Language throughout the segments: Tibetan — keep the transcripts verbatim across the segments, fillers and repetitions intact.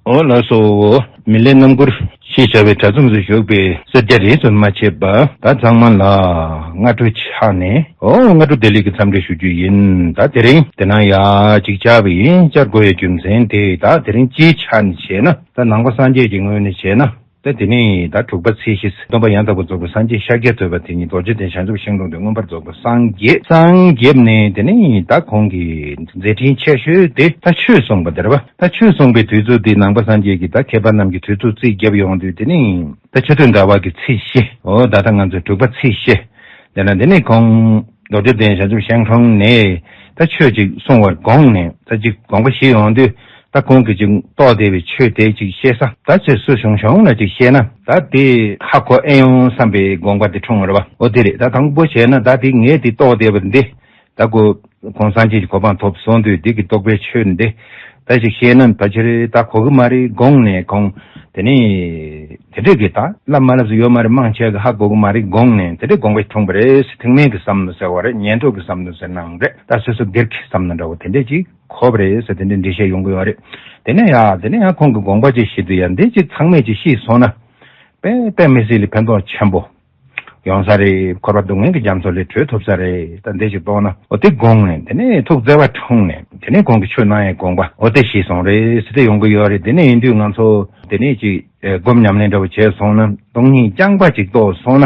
འོ་ལགས་སོ། མི་ལའི་རྣམ་མགུར་ཞེས་བྱ་བའི་གྲྭ་ཚང་དུ་བཞུགས་པའི་སེར་སྐྱ་རིས་སུ་མ་ཆད་པ། ད་ཚང་མ་ལ་སྔ་དྲོ་ཆགས་ནས་འོ་སྔ་དྲོ་བདེ་ལེགས་ཀྱི་འཚམས་འདྲི་ཞུ་རྒྱུ་ཡིན། ད་དེ་རིང་དེ་ན་ཡ་ཅིག་བཅར་བ་ཡིན། བཅར་དགོས་ཡའི་རྒྱུ་མཚན་དེ་ད་དེ་རིང་སྤྱིའི་ཆ་ནས་བྱས་ན། ད་ནང་པ་སངས་རྒྱས་ཀྱི་ངོས་ནས་བྱས་ན། ད་དེ་ནས་ད་དྲུག་པ་ཚེས་བཞི། སྟོན་པ་ཡང་དག་པར་རྫོགས་པའི་སངས་རྒྱས་ཤཱཀྱ་ཐུབ་པ་དེ་ཉིད་རྡོ་རྗེ་གདན་བྱང་ཆུབ་ཤིང་དྲུང་དུ་མངོན་པར་རྫོགས་པའི་སངས་རྒྱས། སངས་རྒྱས་ནས་དེ་ནས་ད་ཁོང་གི་མཛད་འཕྲིན་ཆེ་ཤོས་དེ་ད་ཆོས་གསུངས་པ་དེ་རེད་པ། ད་ཆོས་གསུངས་པའི་དུས་ཚོད་དེ་ནང་པ་སངས་རྒྱས་ཀྱི་ད་མཁས་པ་རྣམས་ཀྱི་དུས་ཚོད་རྩིས་བརྒྱབ་ཡོང་དུས། དེ་ནས་ད་ཆོས་དོན་ཟླ་བ་གི་ཚེས་བཞི། འོ་ད་ལྟ་ང་ཚོའི་དྲུག་པ་ཚེས་བཞི། དེ་ན་དེ་ནས་ཁོང་རྡོ་རྗེ་གདན་བྱང་ཆུབ་ཤིང་དྲུང་ནས་ད་ཆོས་ཅིག་གསུང་བར་དགོངས་ནས། ད་ཅིག་དགོངས་པ་བཞེས་ཡོང་དུས། ད་ཁོང་གིས་ཅིག་རྟོགས་བསྡད་པའི་ཆོས་དེ་ཅིག་བཤད་ས། ད་ཆོས་སུ་བྱུང་བྱུང་ལ་ཅིག་བཤད་ན་ད་དེ་ཧ་གོ་ཨེ་ཡོང་བསམ་པའི་དགོངས་པ་དེ་འཁྲུངས་པ་རེད་པ། འོ་དེ་རེད། ད་དང་པོ་བྱས་ན་ད་དེ་ངས་དེ་རྟོགས་བསྡད་པ་འདི། ད་ཁོ་ཁོང་སངས་རྒྱས་ཀྱི་གོ་འཕང་ཐོབ་སོང་དུས་འདི་གི་རྟོགས་པའི་ཆོས་འདི་ད་ཅིག་བཤད་ན་ཕལ་ཆེར་ད་གོ་གི་མ་རེད་དགོངས་ནས། ཁོང་དེ་ནས་དེ་འདྲས་ཀྱི་ད་ལབ་མ་ལབ་ཟེར་ཡོད་མ་རེད། མང་ཆེ་གི་ཧ་གོ་གི་མ་རེད་དགོངས་ནས་དེ་འདྲས་དགོངས་པ་འཁྲུངས་པ་རེད། ཐེག་དམན་གྱི་བསམ་བློ་ཟེར་བ་རེད། ཉན་ཐོས་ཀྱི་བསམ་བློ་ཟེར་ནའང་རེད། ད་སོ་སོ་སྒེར་གྱི་བསམ་བློ་འདྲ་བོ་དེ་འདྲས་ཅིག་གོ་བ་རེད་ཟེར་དེ་འདྲའི་འགྲེལ་བཤད་ཡོང་གི་ཡོད་རེད། དེ་ནས་ཡ་དེ་ནས་ཡང་ཁོང་གི་དགོངས་པ་ཅིག་བཞེས་དུས་ཡ་འདི་ཅིག་ཚང་མས་ཅིག་ཤེས་སོང་ན། དཔེ་དཔེ་མི་སྲིད་ལ་ཕན་ཐོགས་ཆེན་པོ་ཡོང་ས་རེད། འཁོར་བ་སྡུག་བསྔལ་གྱི་རྒྱ་མཚོ་ལས་གྲོལ་ཐུབ་ས་རེད། ད་འདི་ཅིག་མཐོང་ན་འོ་དེ་དགོངས་ནས་དེ་ནས་ཐུགས་བརྩེ་བ་འཁྲུངས་ནས་དེ་ནས་ཁོང་གིས་ཆོས་གནང་ཡའི་དགོངས་པ་འོ་དེ་བཞེས་སོང་རེད་ཟེར་དེ་ཡོང་གི་ཡོད་རེད། དེ་ནས་ཡིན་དུས་ང་ཚོ་དེ་ནས་ཅིག་སྒོམ་ཉམས་ལེན་འདྲ་བོ་བྱས་སོང་ན་སྟོང་ཉིད་རྐྱང་པ་ཅིག་རྟོགས་སོང་ན་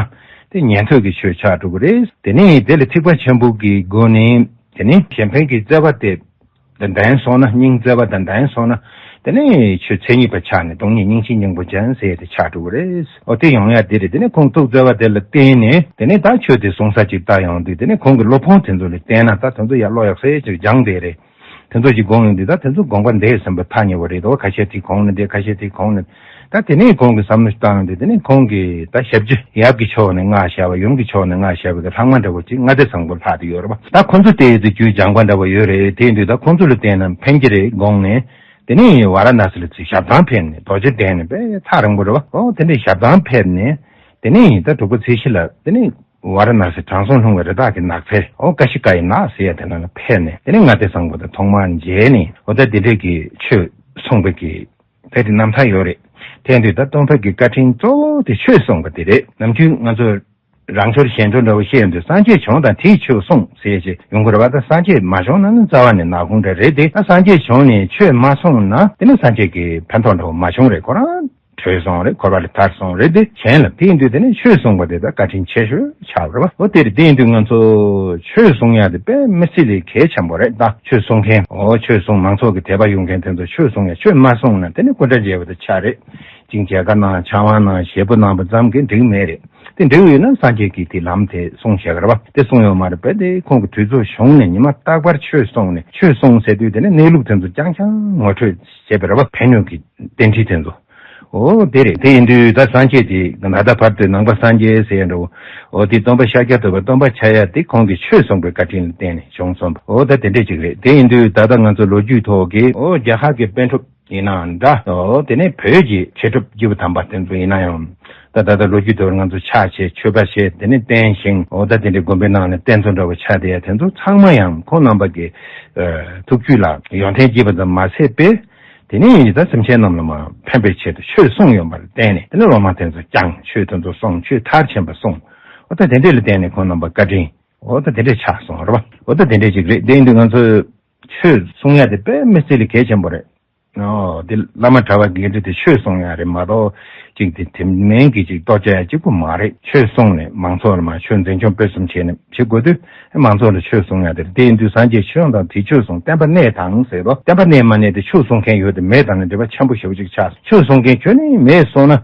དེ་ཉན་ཐོས་ཀྱི་ཆོས་ཆགས་འགྲོ་གི་རེད། དེ་ནས་དེ་ལ་ཐེག་པ་ཆེན་པོ་གི་སྒོ་ནས། དེ་ནས་གཞན་ཕན་གྱི་བརྩེ་བ་དེ་དང་ལྡན་སོང་ན། སྙིང་བརྩེ་བ་དང་ལྡན་སོང་ན། དེ་ནས་ཆོས་མཚན་ཉིད་པ་ཆགས་ནས་སྟོང་ཉིད་སྙིང་རྗེའི་སྙིང་པོ་ཅན་ཟེར་ཡ་དེ་ཆགས་འགྲོ་གི་རེད། འོ་དེ་ཡོང་ཡ་དེ་རེད། དེ་ནས་ཁོང་ཐུགས་བརྩེ་བ་དེ་ལ་བརྟེན་ནས་དེ་ནས་ད་ཆོས་དེ་གསུང་ས་ཅིག་བལྟ་ཡོང་དུས་དེ་ནས་ཁོང་གི་སློབ་དཔོན་དེ་ཚོ་ལ་བལྟས་ན་ད་དེ་ཚོ་ཡ་བློ་ཡག་ས་ཅིག་སྦྱངས་བསྡད་རེད། དེ་ཚོ་ཅིག་དགོངས་ཡོང་དུས་ད་དེ་ཚོ་དགོངས་པ་འདས་ཟིན་པ་ཐག་ཉེ་བ་རེད་དོ། ཁ་ཤས་དེ་གོང་ནས་འདས། ཁ་ཤས་དེ་གོང་ནས། ད་དེ་ནས་ཁོང་གི་བསམ་བློ་བཏང་དུས་དེ་ནས་ཁོང་གིས་ད་ཞབས་ཕྱི་ཡབ་ཀྱི་ཕྱོགས་ནས་མངའ་བཞག་པ། ཡུམ་གྱི་ཕྱོགས་ནས་མངའ་བཞག་པའི་ལྷག་མ་འདྲ་བོ་ཅིག་ལྔ་སྡེ་བཟང་པོ་ལྷག་ཏུ་ཡོད་རེད་པ། ད་ཁོ་ཚོ་དེ་ཚོ་རྒྱུད་སྦྱངས་པ་འདྲ་བོ་ཡོད་རེད། དེ་ཡིན་དུས་ད་ཁོ་ཚོ་ལ་བརྟེན་ན་ཕན་གྱི་རེད་དགོངས་ནས། དེ་ནས་ཝཱ་ར་ཎ་སི་ལ་ཚུར་ཞབས་ཐང་ཕེབས་ནས་རྡོ་རྗེ་གདན་ནས་དཔེ་ཐག་རིང་པོ་རེད་པ། འོ་དེ་འདྲའི་ཞབས་ཐང་ཕེབས་ནས་དེ་ནས་ད་དྲུག་པ་ཚེས་བཞི་ལ་དེ་ནས་ཝཱ་ར་ཎ་སི་དྲང་སྲོང་ལྷུང་བའི་རི་དྭགས་ཀྱི་ནགས་ཚལ། འོ་ཀ་ཤི་ཀ་ཡི་ནགས་ཟེར་ཡ་དེ་ན་ལ་ཕེབས་ནས་དེ་ནས་ལྔ་སྡེ་བཟང་པོ་དང་ཐོག་མར་མཇལ་ནས། འོ་ད་དེ་འདྲས་ཀྱི་ཆོས་གསུངས་པའི་གི་དེ་དེ་རྣམ་ཐར་ཡོད་རེད། དེ་ཡིན་དུས་ད་སྟོན་པ་གི་བཀའ་དྲིན་གཙོ་བོ་དེ་ཆོས་གསུངས་པ་དེ་རེད། ནམ་རྒྱུན་ང་ཚོ་རང་འབྱོར་གཞན་འབྱོར་འདྲ་བོ་བཤད་ཡོང་དུས་སངས་རྒྱས་བྱུང་དང་དེས་ཆོས་གསུངས་ཟེར་ཞེས་ཡོང་གི་རེད་པ། ད་སངས་རྒྱས་མ་བྱུང་ན་ནི་རྩ་བ་ནས་ནག་ཁུང་འདྲ་རེད་དེ། ད་སངས་རྒྱས་བྱུང་ནས་ཆོས་མ་གསུངས་ན་དེ་ནི་སངས་རྒྱས་ཀྱི་ཕན་ཐོགས་འདྲ་བོ་མ་བྱུང་རེད། ཁོ་རང་གྲོལ་སོང་རེད། འཁོར་བ་ལས་ཐར་སོང་རེད་དེ། གཞན་ལ་དེ་ཡིན་དུས་དེ་ནི་ཆོས་གསུངས་པ་དེ་ད་བཀའ་དྲིན་ཆེ་ཤོས་ཆགས་རེད་པ། འོ་དེ་རེད། དེ་ཡིན་དུས་ང་ཚོ་ཆོས་གསུང་ཡ་དེ་དཔེ་མི་སྲིད་ལས་གལ་ཆེན་པོ་རེད། ད་ཆོས་གསུང་མཁན། འོ་ཆོས་གསུང་མང་ཚོགས་ཀྱི་དད་པ་ཡོད་མཁན་དེ་ཚོ་ཆོས་གསུང་ཡ། ཆོས་མ་གསུངས་ན་དེ་ནི་སྐུ་འདྲ་མཇལ་བ་དང་ཆ་རེད། ཅིག་མཇལ་ཁ་གནང་ཕྱག་དབང་གནང་ཞེ་པོ་གནང་བ་ཙམ་གྱིས་འགྲིག་མེད་རེད། དེ་འགྲིག་ཡོད་ན་སངས་རྒྱས་ཀྱིས་དེ་ལམ་དེ་གསུངས་བཞག་གི་རེད་པ། དེ་གསུངས་ཡོད་མ་རེད་པས། དེ་ཁོང་གི་དུས་ཚོད་བྱུང་ནས་ཉི་མ་རྟག་པར་ཆོས་གསུངས་ནས། ཆོས་གསུངས་ཟེར་དུས་དེ་ནས་གནས་ལུགས་དེ་ཚོ་རྐྱང་རྐྱང་ངོ་འཕྲོད་བྱེད་པ་རེད་པ། ཕན་ཡོན་གྱི་རྟེན་འབྲེལ་དེ་ཚོ། འོ་དེ་རེད། དེ་ཡིན་དུས་ད་སངས་རྒྱས་དེ་ད་ལྟ་བར་དུ་ནང་པ་སངས་རྒྱས་ཟེར་ཡ་འདྲ་བོ། འོ་དེ་སྟོན་པ་ཤཱཀྱ་ཐུབ་པ་སྟོན་པ་ཆགས་ཡ་དེ་ཁོང་གིས་ཆོས་གསུངས་པའི་བཀའ་དྲིན་ལ་བརྟེན་ནས་བྱུང་སོང་བ། འོ་ད་དེ་འདྲས་ཅིག་རེད། དེ་ཡིན་དུས་ད་ལྟ་ང་ཚོ་ལོ་རྒྱུས་ཐོག་གི་འོ་རྒྱ་གར་གྱི་པཎ་གྲུབ་ཡིན་ནའང་འདྲ། འོ་དེ་ནས་བོད་ཀྱི་མཁས་གྲུབ་བརྒྱུད་པ་དམ་པ་དེ་ཚོ་ཡིན་ན་ཡང་། ད་ད་ལྟ་ལོ་རྒྱུས་དེ་བར་ང་ཚོ་ཕྱག་བྱས་མཆོད་པ་བྱས་དེ་ནས་བསྟེན་ཞིང་། འོ་ད་དེ་འདྲའི་དགོན་པའི་ནང་ནས་རྟེན་གཙོ་འདྲ་བོ་ཆགས་བསྡད་ཡ་དེ་ཚོ་ཚང་མ་ཡང་ཁོང་རྣམ་པ་གི་ཨ་ཐུགས་རྒྱུད་ལ་ཡོན་ཏན་སྐྱེས་པ་ཙམ་མ་ཟད་པས། དེ་ནས་ད་སེམས་ཅན་རྣམས་ལ་མ་ཕན་པའི་ཆེད་དུ་ཆོས་གསུངས་ཡོད་པར་བརྟེན་ནས། དེ་ནས་སློབ་མ་དེ་ཚོ་ཀྱང་ཆོས་དེ་ཚོ་གསུངས། ཆོས་མཐར་ཕྱིན་པ་གསུངས། འོ་ད་དེ་འདྲས་ལ་བརྟེན་ནས་ཁོང་རྣམ་པ་བཀའ་དྲིན་འོ་ད་དེ་འདྲས་ཆགས་སོང་རེད་པ། འོ་ད་དེ་འདྲས་ཅིག་རེད། དེ་ཡིན་དུས་ང་ཚོས་ཆོས་གསུང་ཡ་དེ་དཔེ་མི་སྲིད་ལས་གལ་ཆེན་པོ་རེད། ཨོ། འདི་བླ་མ་གྲྭ་པ་དགེ་འདུན་དེ་ཆོས་གསུང་ཡ་རེད་མ་གཏོགས། གཅིག་དེ་དེ་མིན་གྱི་གཅིག་ལྟོ་བཅའ་ཡ་གཅིག་པུ་མ་རེད། ཆོས་གསུངས་ནས་མང་ཚོགས་ལ་མ་ཆོས་འཛིན་སྐྱོང་སྤེལ་གསུམ་བྱས་ནས་བྱེད་དགོས་དུས། མང་ཚོགས་ལ་ཆོས་གསུང་ཡ་དེ་རེད། དེ་ཡིན་དུས་སངས་རྒྱས་ཆོས་དང་དེ་ཆོས་གསུང་། བསྟན་པ་གནས་དང་ཟེར་རོ། བསྟན་པ་གནས་མ་གནས་དེ་ཆོས་གསུང་མཁན་ཡོད་དེ་མེད་དང་ནི་འབྲེལ་བ་ཆེན་པོ་ཞེ་པོ་ཅིག་ཆགས། ཆོས་གསུང་མཁན་ཁྱོན་ནས་མེད་སོང་ན།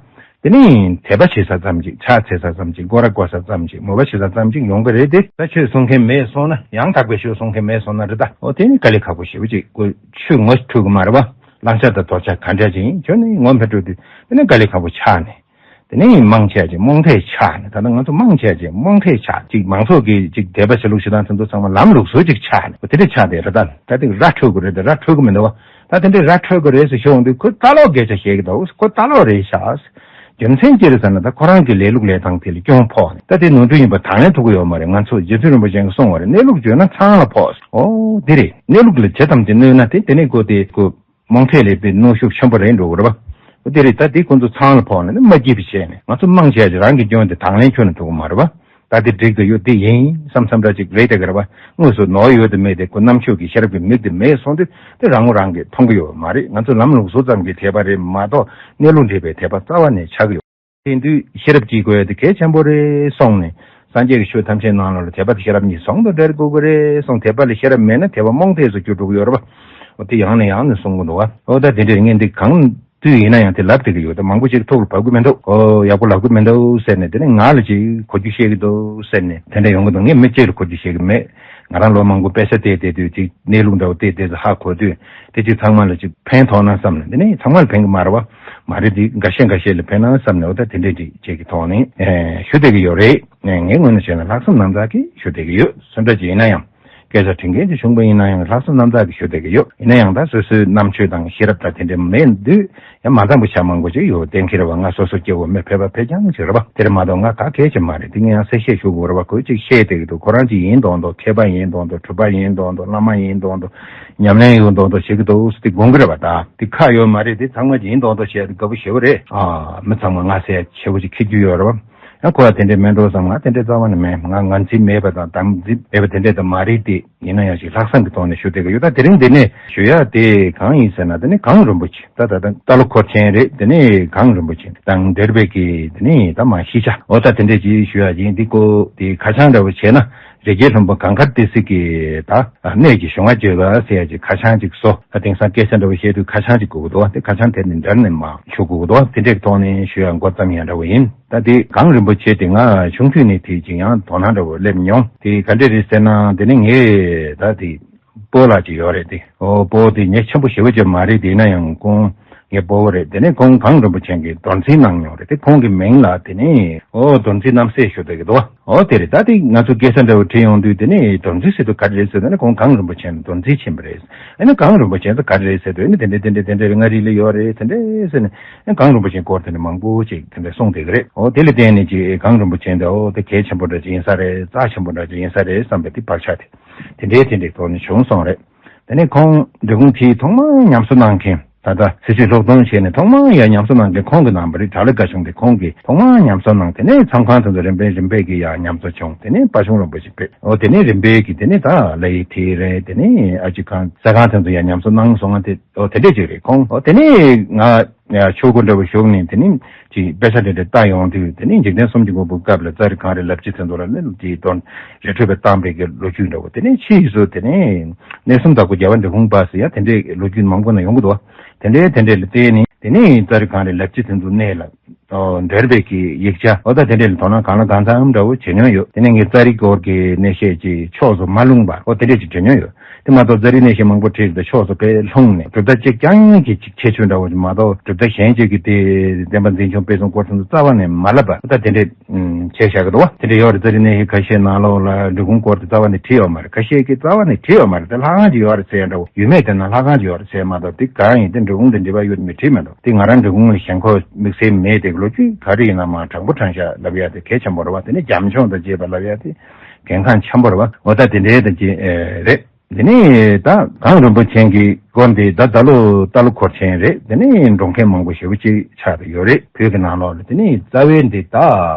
དེ་ནི་དད་པ་བྱེད་ས་ཙམ་ཅིག་ཕྱག་འཚལ་ས་ཙམ་ཅིག་སྐོར་ར་བསྐོར་ས་ཙམ་ཅིག་མོས་པ་བྱེད་ས་ཙམ་ཅིག་ཡོང་གི་རེད་དེ། ད་ཆོས་གསུང་མཁན་མེད་སོང་ན། ཡང་དག་པའི་ཆོས་གསུང་མཁན་མེད་སོང་ན་རེད་ད། འོ་དེ་ནི་དཀའ་ལས་ཁག་པོ་ཞེ་པོ་ཅིག་ཁོ་ཆོས་ངོ་འཕྲོད་གི་མ་རེད་པ། བླང་བྱ་དང་དོར་བྱ་ག་འདྲ་ཅིག་ཡིན་ཁྱོན་ནས་ངོ་མི་འཕྲོད་དུས། དེ་ནི་དཀའ་ལས་ཁག་པོ་ཆགས་ནས། དེ་ནི་མང་ཆེ་ཅིག་རྨོངས་དད་ཆགས་ནས། ད་ལྟ་ང་ཚོ་མང་ཆེ་ཅིག་རྨོངས་དད་ཆགས། ཅིག་མང་ཚོགས་ཀྱི་ཅིག་དད་པ་བྱེད་ལུགས་བྱེད་སྟངས་དེ་ཚོ་ཚང་མ་ལམ་ལུགས་སྲོལ་ཅིག་ཆགས་ནས། འོ་དེ་འདྲ་ཆགས་བསྡད་རེད་ད། ད་དེ་ར་འཕྲོད་གི་རེད་དེ་ར་འཕྲོད་གི་མི་འདུག་བ། ད་དེ་འདྲའི་ར་འཕྲོད་གི་རེད་ཟེར་ཞུ་འོང་དུས། ཁོ་ལྟ་ལོག་སྐད་ཆ་བཤད་ཀྱི་འདུག་ཁོ་ལྟ་ལོག་རེད་ཤག་རྒྱུ་མཚན་ཅི་རེད་ཟེར་ན། ད་ཁོ་རང་གི་ལས་ལུགས་ལས་སྟངས་དེ་ལ་གྱོང་ཕོག་ནས། ད་དེ་ནོར་འཁྲུལ་ཡིན་པ་དང་ལེན་ཐུབ་ཀྱི་ཡོད་མ་རེད། ང་ཚོ་རྗེ་བཙུན་རིན་པོ་ཆེ་གིས་གསུངས་པ་རེད། གནས་ལུགས་བརྗོད་ན་ཚང་ལ་ཕོག་འོ་དེ་རེད། གནས་ལུགས་ལ་ཇི་ཙམ་གྱིས་གནོད་ན་དེ་དེ་ནས་ཁོ་དེ་ཁོ་ རྨོངས་དད་ལས་པའི་གནོན་ཤུགས་ཆེན་པོ་རེད་འགྲོ་གི་རེད་པ། འོ་དེ་རེད། ད་དེ་ཁོང་ཚོ་ཚང་ལ་ཕོག་ནས་ནི་མ་སྐྱིད་པ་བྱས་ནས་ང་ཚོ་མང་ཆེ་ཅིག་རང་གི་སྐྱོན་དེ་དང་ལེན་ཁྱོན་ནས་ཐུབ་ཀྱི་མ་རེད་པ། ད་དེ་འགྲིག་ད་ཡོད་དེ་ཡིན་བསམ་བསམ་འདྲ་ཅིག་རེད་དེ་གི་རེད་པ། དངོས་སུ་ནོར་ཡོད་དེ་མེད་དེ་ཁོ་རྣམ་དཔྱོད་ཀྱི་ཤེས་རབ་ཀྱི་མིག་དེ་མེད་སོང་དུས་དེ་རང་ངོ་རང་གིས་མཐོང་གི་ཡོད་མ་རེད། ང་ཚོ་ལམ་ལུགས་ཟུར་ཙམ་གྱི་དད་པ་རེད་མ་གཏོགས་གནས་ལུགས་འདྲེས་པའི་དད་པ་རྩ་བ་ནས་ཆགས་ཀྱི་ཡོད། དེང་དུས་ཤེས་རབ་ཀྱི་དགོས་དེ་གལ་ཆེན་པོ་རེད་གསུངས་ནས། སངས་རྒྱས་ཀྱི་ཆོས་ཐམས་ཅད་ནང་ལོགས་ལ་དད་པ་དང་ཤེས་རབ་གཉིས་ཟུང་དུ་འབྲེལ་དགོས་ཀྱི་རེད་གསུངས། དད་པ་ལ་ཤེས་རབ་མེད་ན་དད་པ་རྨོངས་དད་སུ་འགྱུར་འགྲོ་གི་ཡོད་རེད་པ། འོ་དེ་ཡང་ནས་ཡང་ནས་གསུང་གི་འདུག་པ། འོ་ད་དེ་འདྲའི་ངས་འདི་གང་དུས་ཡིན་ན་ཡང་དེ་ལབ་བསྡད་ཀྱི་ཡོད། ད་མང་པོ་ཞིག་ཐུགས་ལ་བབས་ཀྱི་མི་འདུག་འོ་ཡག་པོ་ལབ་ཀྱི་མི་འདུག་ཟེར་ནས། དེ་ནས་ང་ལ་ཅིག་གོ་རྒྱུ་བཤད་ཀྱི་འདུག་ཟེར་ནས་དེ་འདྲ་ཡོང་གི་འདུག་ངས་མི་གཅིག་ལ་གོ་རྒྱུ་བཤད་ཀྱི་མེད། ང་རང་ལོ་མང་པོ་དཔེ་ཆ་བལྟས་བལྟས་དུས་ཅིག་གནས་ལུགས་འདྲ་བོ་བལྟས་བལྟས་ཚེ་ཧ་གོ་དུས་དེ་ཅིག་ཚང་མ་ལ་ཅིག་ཕན་ཐོགས་ན་བསམ་ནས། དེ་ནས་ཚང་མ་ལ་ཕན་གྱི་མ་རེད་པ། མ་རེད། དེ་འགའ་ཤས་འགའ་ཤས་ལ་ཕན་ན་བསམ་ནས། འོ་ད་དེ་འདྲས་ཅིག་བྱེད་ཀྱི་ཐོག་ནས་ཨེ་ཞུ་བསྡད་ཀྱི་ཡོད་རེད། ངས་ངའི་ངོས་ནས་བྱས་ན་ལྷག་བསམ་རྣམ་དག་གིས་ཞུ་བསྡད་ཀྱི་ཡོད། སུ་འདྲ་ཅིག་ཡིན་ན་ཡང་སྐད་ཆ་དྲི་མཁན་གྱི་གཞུང་པ་ཡིན་ན་ཡང་ལྷག་བསམ་རྣམ་དག་གིས་ཞུ་བསྡད་ཀྱི་ཡོད། ཡིན་ན་ཡང་ད་སོ་སོའི་རྣམ་དཔྱོད་དང་ཤེས་རབ་དང་དེ་འདྲ་མེད་དུས་ཡང་མ་འདང་པོ་ཆ་མང་པོ་ཅིག་ཡོད་བསྟན་གྱི་རེད་པ། ང་སོ་སོ་སྐྱེ་བོ་མི་ཕལ་པ་ཕལ་རྐྱང་ཅིག་རེད་པ། དེར་མ་གཏོགས་ང་ག་གལ་ཆེ་མ་རེད། དེ་ངས་ཡང་གསལ་བཤད་ཞུ་དགོས་རེད་པ། ཁོས་ཅིག་བཤད་བསྡད་ཀྱི་འདུག་ཁོ་རང་ཅིག་ཡིན་མདོག་མདོག་མཁས་པ་ཡིན་མདོག་མདོག་གྲུབ་པ་ཡིན་མདོག་མདོག་བླ་མ་ཡིན་མདོག་མདོག་ཉམས་ལེན་ཡོད་མདོག་མདོག་བྱེད་ཀྱི་འདུག་ཟེར་དེ་དགོངས་ཀྱི་རེད་པ། ད་དེ་ཁག་ཡོད་མ་རེད། དེ་ཚང་མ་ཡིན་མདོག་མདོག་བྱས་དེ་དགའ་པོ་ཞེ་པོ་རེད། ཨ་མི་ཚང་མ་ང་ཟེར་ཆེ་བོ་ཅིག་འཁྱེར་རྒྱུ་ཡོད་རེད་པ། ཡང་ཁོ་ཡ་དེ་འདྲས་མེད་འགྲོ་བསམ། ང་དེ་འདྲས་རྩ་བ་ནས་མེད། ང་ངར་འཛིན་མེད་པ་དང་དམ་འཛིན་མེད་པ་དེ་འདྲས་དང་མ་རེད་དེ། ཡིན་ན་ཡང་ཞིག་ལྷག་བསམ་གྱི་ཐོག་ནས་ཞུ་བསྡད་ཀྱི་ཡོད། ད་དེ་རིང་འདི་ནས་ཞུ་ཡ་དེ་གང་ཡིན་ཟེར་ན། དེ་ནི་གངས་རིན་པོ་ཆེ། ད་ད་ད་རྟ་ལོ་འཁོར་ཆེན་རེད། དེ་ནི་གངས་རིན་པོ་ཆེ་དང་འབྲེལ་བའི་གི་དེ་ནི་ད་མ་ཤི་ཆ། འོ་ད་དེ་འདྲས་ཅིག་ཞུ་ཡ་ཡིན། འདི་ཀོ་དེ་ཁ་བྱང་འདྲ་བོ་བྱས་ན། རི་རྒྱལ་ལྷུན་པོ་གངས་དཀར་ཏི་སེ་གི་ད་གནས་ཀྱི་གཞུང་བ་བརྗོད་པ་ཟེར་ཡ་ཅིག་ཁ་བྱང་ཅིག་བཟོ། ད་དེང་སང་སྐད་ཆ་འདྲ་བོ་བཤད་དུས་ཁ་བྱང་ཅིག་དགོས་ཀྱི་འདུག་དེ་ཁ་བྱང་དེ་ནི་འདྲ་ནས་མ་ཞུ་དགོས་ཀྱི་འདུག་དེ་འདྲས་ཀྱི་ཐོག་ནས་ཞུ་ཡ་འགོ་བརྩམས་ཡ་འདྲ་བོ་ཡིན། ད་དེ་གངས་རིན་པོ་ཆེ་དེ་ང་ཆུང་དུས་ནས་དེ་ཅིག་ཡང་དོ་སྣང་འདྲ་བོ་སླེབས་མྱོང་། དེ་ག་འདྲས་རེད་ཟེར་ན། དེ་ནི་ངས་ད་དེ་སྤོ་ལགས་ཅིག་ཡོད་རེད། དེ་ཨོ་སྤོ་དེ་ངས་ཆེན་པོ་ཞེ་པོ་ཅིག་མ་རེད། དེ་ཡིན་ན་ཡང་ཁོང་ངའི་སྤོ་བོ་རེད། དེ་ནས་ཁོང་གངས་རིན་པོ་ཆེ་གི་མདོ་འཛིན་གནང་མྱོང་རེད། དེ་ཁོང་གི་མིང་ལ་དེ་ནས་ཨོ་མདོ་འཛིན་རྣམ་སྲས་ཞུ་བསྡད་ཀྱི་འདུག་ཨོ་དེ་རེད། ད་དེ་ང་ཚོ་སྐད་ཆ་འདྲ་བོ་དྲིས་ཡོང་དུས་དེ་ནས་མདོ་འཛིན་ཟེར་དུས་ག་རེ་རེད་ཟེར་ན། ཁོང་གངས་རིན་པོ་ཆེ་ནས་མདོ་འཛིན་ཕྱིན་པ་རེད། ཨ་ནི་གངས་རིན་པོ་ཆེ་ད་ག་རེ་རེད་ཟེར་དུས། ཨ་ནི་དེ་འདྲས་དེ་འདྲས་དེ་འདྲས་རེད། མངའ་རིས་ལ་ཡོད་རེད། དེ་འདྲས་ཟེར་ནས་ཨ་གངས་རིན་པོ་ཆེའི་སྐོར་དེ་འདྲས་མང་པོ་ཅིག་དེ་འདྲས་གསུངས་བསྡད་ཀྱི་རེད། ཨོ་དེ་ལ་བརྟེན་ནས་ཅིག་གངས་རིན་པོ་ཆེ་འདི་ཨོ་དེ་གལ་ཆེན་པོ་འདྲ་ཅིག་ཡིན་ས་རེད། རྩ་ཆེན་པོ་འདྲ་ཅིག་ཡིན་ས་རེད་བསམ་པའི་དེ་བག་ཆགས་དེ་དེ་འདྲས་དེ་འདྲས་ཐོག་ནས་བྱུང་སོང་རེད། དེ་ནས་ཁོང་འབྲི་གུང་དེའི་ཐོག་མར་ཉམས་གསོ་གནང་མཁན། ད་ལྟ་སྲིད་བྱུས་སློབ་སྟོན་བྱས་ནས་ཐོག་མར་ཡར་ཉམས་གསོ་གནང་མཁན་ཁོང་གི་རྣམ་པ་རེད། གྲྭ་བླ་དགའ་ཆུང་དེ་ཁོང་གིས་ཐོག་མར་ཉམས་གསོ་གནང་། དེ་ནས་མཚམས་ཁང་དེ་ཚོ་རིམ་པས་རིམ་པས་ཀྱིས་ཡར་ཉམས་གསོ་བྱུང་། དེ་ནས་དཔའ་ཆུང་རིན་པོ་ཆེ་ཕེབས། འོ་དེ་ནས་རིམ་པས་ཀྱིས་དེ་ནས་ད་ལ་ཡི་ཐི་རེད། དེ་ནས་ཨ་ཅི་ཁང་གསར་ཁང་དེ་ཚོ་ཡར་ཉམས་གསོ་གནང་སོང་ང་། དེ་འོ་དེ་འདྲས་ཅིག་རེད། ཁོང་འོ་དེ་ནས་ང་ཡར་ཆོས་སྒོ་འདྲ་བོ་ཞུགས་ནས་དེ་ནས་ཅིག་དཔེ་ཆ་འདྲ་འདྲ་ལྟ་ཡོང་དུས། དེ་ནས་འཇིག་རྟེན་གསུམ་གྱི་མགོན་པོའི་སྐབས་ལ་ཙཱ་རི་གངས་རིའི་ལབ་རྗེས་དེ་ཚོ་ལ་ནི་དེའི་དོན་རི་ཁྲོད་པའི་གཏམས་པའི་གི་ལོ་རྒྱུས་འདྲ་བོ། དེ་ནས་ཕྱིས་སུ་དེ་ནས་གནས་གསུམ་བདག་པོ་རྒྱལ་བ་འབྲི་གུང་པ་ཟེར་ཡ་དེ་འདྲའི་ལོ་རྒྱུས་མང་པོ་ན་ཡོང་གི་འདུག་དེ་འདྲའི་དེ་འདྲའི་ལ་བརྟེན་ནས་དེ་ནས་ཙཱ་རི་གངས་རིའི་ལབ་རྗེས་དེ་ཚོ་གནས་ལ་འབྲེལ་བའི་གི་ཡིག་ཆ་འོ་ད་དེ་འདྲའི་ལ་དོ་སྣང་གང་ལ་གང་འཚམ་འདྲ་བོ་བྱེད་མྱོང་ཡོད། དེ་ནས་ངས་ཙཱ་རི་སྐོར་གྱི་གནས་བཤད་ཀྱི་ཕྱོགས་སུ་མ་ལྷུང་བར་འོ་དེ་འདྲས་ཅིག་བྲིས་མྱོང་ཡོད། དེ་མ་གཏོགས་ཙཱ་རི་གནས་བཤད་མང་པོ་བྲིས་ཏེ་ཕྱོགས་སུ་དཔེ་ལྷུང་ནས་གྲུབ་མཐའ་གཅིག་རྐྱང་གི་ཅིག་ཁྱད་ཆོས་འདྲ་བོ་ཅིག་མ་གཏོགས། གྲུབ་མཐའ་གཞན་གཅིག་གི་དེ་བསྟན་པ་འཛིན་སྐྱོང་སྤེལ་གསུམ་སྐོར་དེ་ཚོ་རྩ་བ་ནས་མ་ལབ་པ། ད་དེ་འདྲས་བྱས་བཞག་གི་འདུག་བ། དེ་འདྲས་ཡོད་རེད། ཙཱ་རི་གནས་བཤད་ཁ་ཤས་ནང་ལོགས་ལ་འབྲི་གུང་སྐོར་དེ་རྩ་བ་ནས་བྲིས་ཡོད་མ་རེད། ཁ་ཤས་ཀྱིས་རྩ་བ་ནས་བྲིས་ཡོད་མ་རེད། དེ་ལྷ་ཁང་ཅིག་ཡོད་རེད་ཟེར་ཡ་འདྲ་བོ། ཡུལ་མིས་བལྟས་ན་ལྷ་ཁང་ཅིག་ཡོད་རེད་ཟེར་མ་གཏོགས། དེ་གང་ཡིན་དེ་འབྲི་གུང་དང་འབྲེལ་བ་ཡོད་མེད་བྲིས་མི་འདུག་དེ་ང་རང་འབྲི་གུང་ལ་ཞེན་ཁོག་དམིགས་བསལ་མེད་དེ། ལོ་རྒྱུས་ག་རེ་ཡིན་ན་མ་དྲང་པོ་དྲང་བཞག་ལབ་ཡ་དེ་གལ་ཆེན་པོ་རེད་བ། དེ་ནས་རྒྱབ་ལྗོངས་དང་བཅས་པ་ལབ་ཡ་དེ་གལ་འགངས་ཆེན་པོ་རེད་བ། འོ་ད་དེ་འདྲའི་དང་ཅི་རེད། དེ་ནས་ད་གངས་རིན་པོ་ཆེ་གི་སྐོར་འདི་ད་ད་ལོ་རྟ་ལོ་འཁོར་ཆེན་རེད། དེ་ནས་འགྲོ་མཁན་མང་པོ་ཞེ་པོ་ཅིག་ཆགས་ཡོད་རེད། བོད་ཀྱི་ནང་ལོགས་ལ། དེ་ནས་རྩ་བའི་འདི་ད་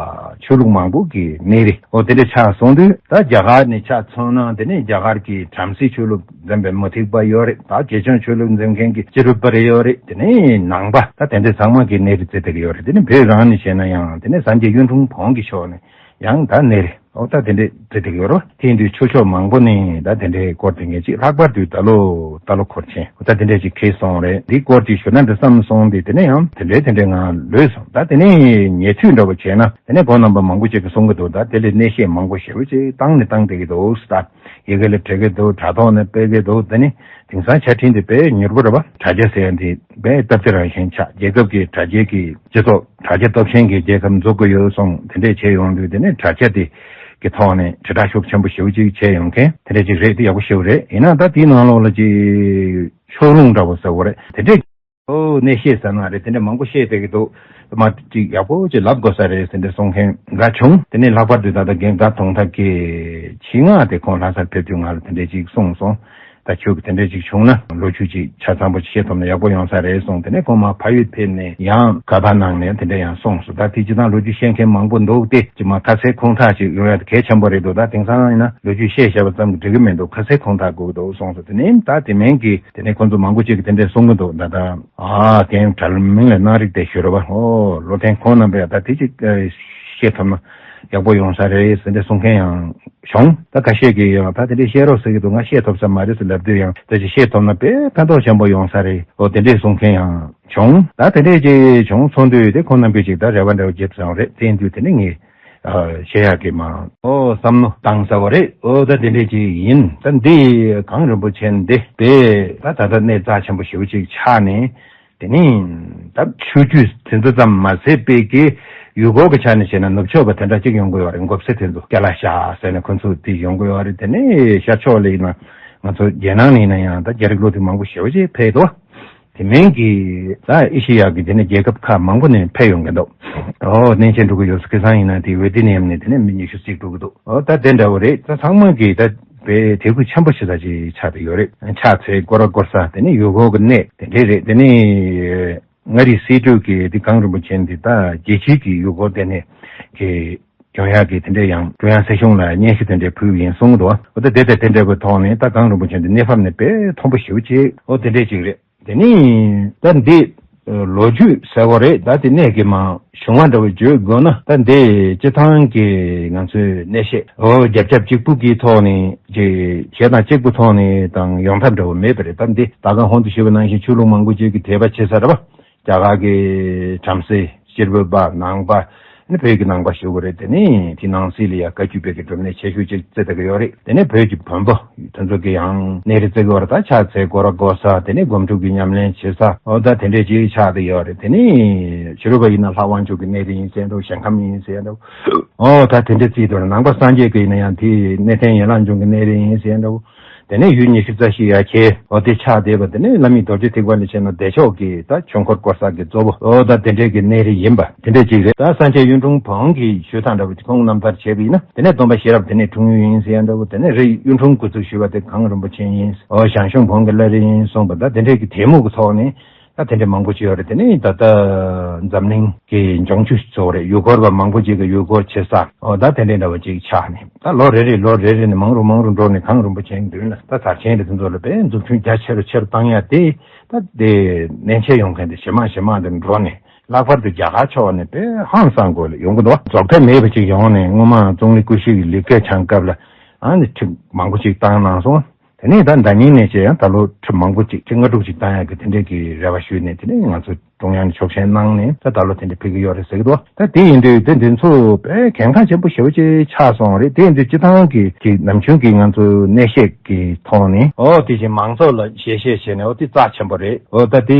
ཆོས་ལུགས་མང་པོ་གི་གནས་རེད། འོ་དེ་འདྲ་ཆགས་སོང་དུས་ད་རྒྱ་གར་ནས་ཆ་མཚོན་ན། དེ་ནས་རྒྱ་གར་གྱི་བྲམ་ཟེ་ཆོས་ལུགས་འཛིན་པའི་མུ་སྟེགས་པ་ཡོད་རེད། ད་བྱེས་ཆུང་ཆོས་ལུགས་འཛིན་མཁན་གྱི་ཅི་རུ་པ་རེ་ཡོད་རེད། དེ་ནས་ནང་པ། ད་དེ་འདྲ་ཚང་མ་གི་གནས་རེད་བརྩི་བསྡད་ཀྱི་ཡོད་རེད། དེ་ནས་བོད་རང་ནས་བཤད་ན་ཡང་དེ་ནས་སངས་རྒྱས་གཡུང་དྲུང་བོན་གྱི་ཕྱོགས་ནས་ཡང་ད་གནས་རེད། འོ་ད་དེ་འདྲས་བརྩི་བསྡད་ཀྱི་ཡོད་རེད། དེ་ཡིན་དུས་ཆོས་ཕྱོགས་མང་པོ་ནས་ད་དེ་འདྲའི་སྐོར་དེ་ངས་ཅིག་ལྷག་པར་དུ་རྟ་ལོ་རྟ་ལོ་འཁོར་ཆེན་འོ་ད་དེ་འདྲས་ཅིག་ཁེལ་སོང་རེད། འདིའི་སྐོར་ཅིག་ཞུ་ན་འདྲ་བསམ་སོང་སྟེ། དེ་ནས་ཡང་དེ་འདྲས་དེ་འདྲས་ངང་ལོས་སོང་། ད་དེ་ནས་ཉེ་དུས་འདྲ་བོ་བྱས་ན། དེ་ནས་ཁོང་རྣམ་པ་མང་པོ་ཅིག་གིས་གསུང་གི་འདུག་ད་དེ་ལས་གནས་བཤད་མང་པོ་ཞེ་པོ་ཅིག་བཏང་ནས་བཏང་བསྡད་ཀྱི་འདུག་ད་ཡི་གེ་ལ་བྲིས་ཀྱི་འདུག་དྲ་ཐོག་ནས་སྤེལ་གྱི་འདུག་དེ་ནས་དེང་སང་ཆ་འཕྲིན་དེ་དཔེ་མྱུར་པོ་རེད་པ། དྲ་རྒྱ་ཟེར་ཡ་འདི་དཔེ་སྟབས་བདེ་རང་བཞིན་ཆགས། རྒྱལ་ཁབ་ཀྱི་དྲ་རྒྱའི་གི་སྤྱི་ཚོགས་དྲ་རྒྱ་སྟོབས་ཆེན་གྱི་རྒྱལ་ཁབ་འཛུགས་ཀྱི་ཡོད་གསུངས། དེ་འདྲས་བྱས་ཡོང་དུས་དེ་ནས་དྲ་རྒྱ་དེ་གི་ཐོག་ནས་དྲིལ་བསྒྲགས་ཤུགས་ཆེན་པོ་ཞེ་པོ་ཅིག་བྱས་ཡོང་མཁན་དེ་འདྲས་ཅིག་རེད། དེ་ཡག་པོ་ཞེ་པོ་རེད། ཡིན་ན་ད་དེའི་ནང་ལོགས་ལ་ཅིག་ཕྱོགས་ལྷུང་འདྲ་བོ་ཟེར་བ་རེད། དེ་འདྲས་ཨོ་གནས་བཤད་ཟེར་ན་རེད། དེ་འདྲས་མང་པོ་བཤད་བསྡད་ཀྱི་འདུག་མ་ཅིག་ཡག་པོ་ཅིག་ལབ་དགོས་ས་རེད་ཟེར་འདྲས་གསུང་མཁན་འགའ་བྱུང་། དེ་ནས་ལྷག་པར་དུ་ད་ལྟ་རྒན་དགའ་གདོང་ཐག་གི་ཆེད་མངགས་དེ་ཁོང་ལྷ་སར་ཕེབས་དུས་ང་ལ་དེ་འདྲས་ཅིག་གསུངས་སོང་། ད་ཁྱོད་ཀྱི་དེ་འདྲ་ཅིག་བྱུང་ན་ལོ་རྒྱུས་ཅིག་ཆ་ཚང་པོ་ཅིག་བཤད་ཐུབ་ན་ཡག་པོ་ཡོང་ས་རེད་གསུངས། དེ་ནས་ཁོང་མར་ཕ་ཡུལ་ཕེབས་ནས་ཡང་ག་པར་གནང་ནས་དེ་འདྲ་ཡང་གསུངས་སོང་། ད་དེ་སྤྱིར་བཏང་ལོ་རྒྱུས་བཤད་མཁན་མང་པོ་འདུག་སྟེ། ཅི་མ་ཁ་གསལ་ཁུངས་དག་ཅིག་ཡོང་ཡ་དེ་གལ་ཆེན་པོ་རེད་འདུག་ད་དེང་སང་ཡིན་ན་ལོ་རྒྱུས་བཤད་བཤད་པ་ཙམ་གྱིས་འགྲིག་གི་མི་འདུག་ཁ་གསལ་ཁུངས་དག་དགོས་ཀྱི་འདུག་གསུངས་སོང་། དེ་ནས་ད་དེ་མིན་གྱི་དེ་ནས་ཁོང་ཚོ་མང་པོ་ཅིག་གིས་དེ་འདྲ་གསུང་གི་འདུག་ད་ད་ཨ་རྒན་གྲལ་མིང་ལ་གནང་རིགས་དེ་ཞུ་རོགས་པ། ཨོ་བློ་ལྡན་ཁོང་རྣམ་པས་ད་དེ་ཅིག་བཤད་ཐུབ་ན་ཡག་པོ་ཡོང་ས་རེད་ཟེར་འདྲ་གསུང་མཁན་ཡང་བྱུང་། ད་ཁ་ཤས་ཀྱིས་ཡང་ད་དེ་འདྲ་བཤད་རོགས་ཟེར་གྱི་འདུག་ང་བཤད་ཐུབ་ས་མ་རེད་ཟེར་ལབ་དུས་ཡང་ད་ཅིག་བཤད་ཐུབ་ན་དཔེ་ཕན་ཐོགས་ཆེན་པོ་ཡོང་ས་རེད། ཨོ་དེ་འདྲས་གསུང་མཁན་ཡང་བྱུང་། ད་དེ་འདྲས་ཅིག་བྱུང་སོང་དུས་དེ་ཁོང་རྣམ་པས་ཅིག་ད་རེ་བ་འདྲ་བོ་བརྒྱབ་སོང་རེད། དེ་ཡིན་དུས་དེ་ནི་ངས་བཤད་ཡག་གི་མ་ཨོ་བསམ་བློ་བཏང་ས་བ་རེད། ཨོ་ད་དེ་འདྲས་ཅིག་ཡིན། ད་འདི་གངས་རིན་པོ་ཆེ་འདི་དཔེ་ད་ད་ལྟ་གནས་རྩ་ཆེན་པོ་ཞེ་པོ་ཅིག་ཆགས་ནས། དེ་ནས་ད་ཆོས་བརྒྱུད་དེ་ཚོ་ཙམ་མ་ཟད་པའི་གི་ཡུལ་སྐོར་གྱི་ཆ་ནས་བྱས་ན་ནུབ་ཕྱོགས་པ་དེ་འདྲ་གཅིག་ཡོང་གི་ཡོད་རེད། མགོ་སེར་དེ་ཚོ་ཀ་ལ་ཤ་ཟེར་ནས་ཁོ་ཚོ་དེ་ཡོང་གི་ཡོད་རེད། དེ་ནས་ཤར་ཕྱོགས་ལ་ཡིན་ན་ང་ཚོ་རྒྱལ་ནང་ལ་ཡིན་ན་ཡང་ད་རྒྱ་རིགས་སློབ་ཕྲུག་མང་པོ་ཞེ་པོ་ཅིག་ཕེབས་འདུག་དེ་མིན་གྱི་ད་ཨེ་ཤེ་ཡ་གི་དེ་ནས་རྒྱལ་ཁབ་ཁག་མང་པོ་ནས་ཕེབས་ཡོང་གི་འདུག་ཨོ་གནས་ཆེན་འགྲོ་གི་ཡོད་ས་ཁ་སང་ཡིན་ན་དེ་ཝེ་ཏི་ནེམ་ནས་དེ་ནས་མི་ཉི་ཤུ་ཙམ་འགྲོ་གི་འདུག་ཨོ་ད་དེ་འདྲ་བོ་རེད། ད་ཚང་མ་གི་ད་དཔེ་དད་གུས་ཆེན་པོ་ཞེ་ས་ཅིག་ཆགས་བསྡད་ཡོད་རེད། ཕྱག་འཚལ་སྐོར་ར་སྐོར་ས་དེ་ནས་ཡུལ་སྐོར་གྱི་གནས་དེ་འདྲས་རེད། དེ་ནས་མངའ་རིས་སྲིད་གྲོས་ཀྱི་དེ་གངས་རིན་པོ་ཆེ་འདི་ད་རྒྱལ་སྤྱིའི་གི་ཡུལ་སྐོར་ལྟེ་གནས་ཀྱི་སྐྱོང་ཡག་གི་དེ་འདྲས་ཡང་ཀྲུང་དབྱང་སྲིད་གཞུང་ལ་སྙན་ཞུ་དེ་འདྲས་ཕུལ་ཡིན་གསུང་གི་འདུག་ཨོ་ད་དེ་དང་དེ་འདྲས་པའི་ཐོག་ནས་ད་གངས་རིན་པོ་ཆེ་འདི་གནས་བབ་ནས་དཔེ་མཐོན་པོ་ཞེ་པོ་ཅིག་ཨོ་དེ་འདྲས་ཅིག་རེད། དེ་ནི་ད་འདི་ལོ་རྒྱུས་ཟེར་བ་རེད། ད་དེ་གནས་ཀྱི་མ་བྱུང་བ་འདྲ་བོ་བརྗོད་དགོས་ན་ད་འདི་སྤྱི་བཏང་གི་ང་ཚོའི་གནས་བཤད་ཨོ་རྒྱབ་རྒྱབ་གཅིག་པུ་གི་ཐོག་ནས་ཀྱི་གཞས་དང་གཅིག་པུ་ཐོག་ནས་དང་ཡོང་ཐབས་འདྲ་བོ་མེད་པ་རེད། ད་འདི་ད་ག་ཧོན་དུ་ཞུས་པ་ནང་བཞིན་ཆོས་ལུགས་མང་པོ་ཅིག་གི་དད་པ་བྱེད་ས་རེད་པ། རྒྱ་གར་གྱི་བྲམ་ཟེ་སྤྱིར་བོད་པ་ནང་པ་ནི་བོད་ཀྱི་ནང་པ་ཞུ་དགོས་རེད། དེ་ནི་དེ་ནང་སྲིད་ལ་ཡ་བཀའ་བརྒྱུད་པའི་གི་སྒྲུབ་གནས་ཆེ་ཤོས་ཅིག་བརྩི་བསྡད་ཀྱི་ཡོད་རེད། དེ་ནི་བོད་ཀྱི་བོན་པོ་དེ་ཚོ་གི་ཡང་གནས་རི་བརྩི་གི་ཡོད་རེད། ད་ཕྱག་འཚལ་སྐོར་ར་སྐོར་ས་དེ་ནི་སྒོམ་སྒྲུབ་ཀྱི་ཉམས་ལེན་བྱེད་ས་ཨོ་ད་དེ་འདྲས་ཅིག་ཆགས་བསྡད་ཡོད་རེད། དེ་ནི་ཕྱི་རོལ་པ་ཡིན་ན་ལྷ་དབང་ཕྱུག་གི་གནས་རི་ཡིན་ཟེར་འདྲ་བོ། ཞིང་ཁམས་ཡིན་ཟེར་འདྲ་བོ། ཨོ་ད་དེ་འདྲས་བརྩིས་དུས་ནང་པ་སངས་རྒྱས་ཀྱི་ཡིན་ན་ཡང་དེ་གནས་བརྟན་ཡན་ལག་འབྱུང་གི་གནས་རི་ཡིན་ཟེར་འདྲ་བོ། དེ་ནས་ཡུལ་ཉི་ཤུ་རྩ་བཞི་ཡ་ཁྱེད་འོ་དེ་ཕྱག་བསྡད་པ། དེ་ནས་བླ་མའི་རྡོ་རྗེ་ཐེག་པ་ལ་བྱས་ན་བདེ་མཆོག་གི་ད་ཆོས་འཁོར་བསྐོར་ས་གི་གཙོ་བོ་འོ་ད་དེ་འདྲས་ཀྱི་གནས་རི་ཡིན་པ་དེ་འདྲས་ཅིག་རེད། ད་སངས་རྒྱས་གཡུང་དྲུང་བོན་གྱི་ཞུ་སྟངས་འདྲ་བོ་དེ་ཁོང་རྣམ་ཐར་བྱས་པ་ཡིན་ན་དེ་ནས་སྟོན་པ་ཤེས་རབ་དེ་ནས་འཁྲུངས་ཡུལ་ཡིན་ཟེར་ཡ་འདྲ་བོ། དེ་ནས་རི་གཡུང་དྲུང་དགུ་ཚིགས་ཞུས་པ་དེ་གངས་རིན་པོ་ཆེ་ཡིན། འོ་ཞང་ཞུང་བོན་གྱི་བླ་རི་ཡིན་གསུངས་པ། ད་དེ་འདྲས་ཀྱི་དེབ་མུག་གི་ཐོག་ནས་ད་དེ་འདྲས་མང་པོ་ཅིག་ཡོད་རེད། དེ་ནས་ད་ལྟ་འཛམ་གླིང་གི་ལྗོངས་རྒྱུ་ཚོ་རེད། ཡུལ་སྐོར་བ་མང་པོ་ཅིག་གི་ཡུལ་སྐོར་བྱེད་ས་འོ་ད་དེ་འདྲས་འདྲ་བ་ཅིག་ཆགས་ནས། ད་ལོ་རེ་རེ་ལོ་རེ་རེ་ནས་མང་རུ་མང་རུ་འགྲོ་ནས་གངས་རིན་པོ་ཆེའི་མདུན་ལ་ད་དར་ཆེན་རེ་དེ་ཚོ་ལ་དཔེ་འཛུགས་སྐྲུན་རྒྱ་ཆེ་རུ་ཆེ་རུ་བཏང་ཡ་དེ་ད་དེ་གནས་མཇལ་ཡོང་མཁན་དེ་ཇེ་མང་ཇེ་མང་དུ་འགྲོ་ནས་ལྷག་པར་དུ་རྒྱ་གར་ཕྱོགས་ནས་དཔེ་ཧང་སང་སྒོ་ལ་ཡོང་གི་འདུག་རྫོགས་མཐའ་མེད་པ་ཅིག་ཡོང་ནས་སྔོན་མ་ཙུང་ལི་ཀུ་ཤུ་གི་ལི་སྐད་འཆང་སྐབས་ལ་ཨ་ནི་ཁྲི་མང་པོ་ཅིག་བཏང་གནང་སོང་། དེ་ནས་ད་ཟླ་ཉིན་ནས་བྱས་ཡང་ད་ལོ་ཁྲི་མང་པོ་ཅིག་ཁྲི་ལྔ་དྲུག་ཅིག་བཏང་ཡག་གི་དེ་འདྲས་ཀྱི་རེ་བ་ཞུས་ནས་དེ་ནས་ང་ཚོ་ཀྲུང་དབྱང་ནས་ཆོག་མཆན་གནང་ནས་ད་ད་ལོ་དེ་འདྲ་ཕེབས་ཀྱི་ཡོད་རེད་ཟེར་གྱི་འདུག་ད་དེ་ཡིན་དུས་དེ་འདི་ཚོ་དཔེ་གལ་འགངས་ཆེན་པོ་ཞེ་པོ་ཅིག་ཆགས་སོང་རེད། དེ་ཡིན་དུས་སྤྱི་བཏང་གི་གི་ནམ་རྒྱུན་གྱི་ང་ཚོ་གནས་བཤད་ཀྱི་ཐོག་ནས་ཨོ་དེ་བཞིན་མང་ཚོགས་ལ་ཞལ་བཤད་བྱས་ནས་ཨོ་དེ་རྩ་ཆེན་པོ་རེད། ཨོ་ད་དེ་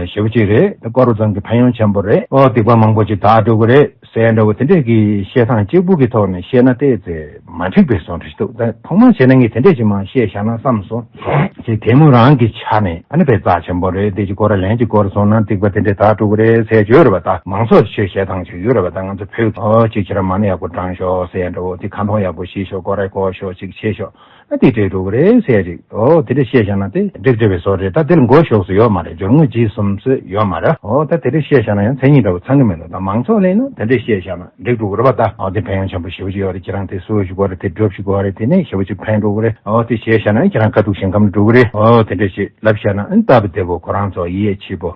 ཞེ་པོ་ཅིག་རེད། ད་སྐོར་བ་ཚང་གི་ཕན་ཡོན་ཆེན་པོ་རེད། ཨོ་སྡིག་པ་མང་པོ་ཅིག་དག་འགྲོ་གི་རེད། ཟེར་འདྲ་བོ་དེ་འདྲས་ཀྱི་བཤད་སྟངས་གཅིག་པུ་གི་ཐོག་ནས་བཤད་ན་ཏོག་ཙམ་མ་འགྲིག་པའི་བཟོ་འདྲ་ཞིག་འདུག་ད་ཐོག་མར་བྱས་ན་ངས་དེ་འདྲས་ཅིག་མར་བཤད་བཞག་ན་བསམ་སོང་། ཅིག་དེ་མོ་རང་གི་ཆ་ནས་ཨ་ནི་དཔེ་རྩ་ཆེན་པོ་རེད། དེ་ཅིག་སྐོར་ར་ལན་ཅིག་སྐོར་སོང་ན་སྡིག་པ་དེ་འདྲས་དག་འགྲོ་གི་རེད་ཟེར་ཡོད་རེད་པ། ད་མང་ཚོགས་ཆོས་བཤད་སྟངས་ཅིག་ཡོད་རེད་པ། ད་ང་ཚོ་བོད་ཨོ་ཅིག་ཁྱེད་རང་མ་ཎི་ཡག་པོ་བགྲངས་ཤོག་ཟེར་འདྲ་བོ། དེ་ཁ་འདོན་ཡག་པོ་ཞིག་ཤོག་སྐོར་ར་གོ་ཤོག་ཅིག་བྱེད་ཤོག་ཨ་དེ་འདྲས་འགྲོ་གི་རེད་ཟེར་ཅིག་ཨོ་དེ་འདྲས་བཤད་བཞག་ན་དེ་འགྲིག་འགྲིག་པའི་བཟོ་རེད། ད་དེ་ལ་མགོ་གཞུག་སུ་ཡོད་མ་རེད། སྦྱོར་དངོས་རྗེས་གསུམ་ཟེར་ཡོད་མ་རེད། ཨོ་ད་དེ་འདྲས་བཤད་བཞག་ན་ཡང་མཚན་ཉིད་འདྲ་བོ་ཚང་གི་མེད་ལ། ད་མང་ཚོགས་ལ་ཡིན་ན་དེ་འདྲས་བཤད་བཞག་ན་འགྲིག་འགྲོ་གི་རེད་པ། ད་ཨོ་དེ་ཕན་ཡོན་ཆེན་པོ་ཞེ་པོ་ཅིག་ཡོད་རེད། ཁྱེད་རང་དེ་གསོལ་ཞུ་དགོས་རེད། དེ་སྒྲུབ་ཞུ་དགོས་རེད། དེ་ནས་ཞེ་པོ་ཅིག་ཕན་འགྲོ་གི་རེད། ཨོ་དེ་བྱས་བཞག་ན་ཁྱེད་རང་དཀའ་སྡུག་ཞིང་ཁམས་ལ་འགྲོ་གི་རེད། ཨོ་དེ་འདྲས་ཞིག་ལབ་བཞག་ན་ཨ་ནི་སྟབས་བདེ་པོ་ཁོ་རང་ཚོ་ཡིད་ཆེས་པོ།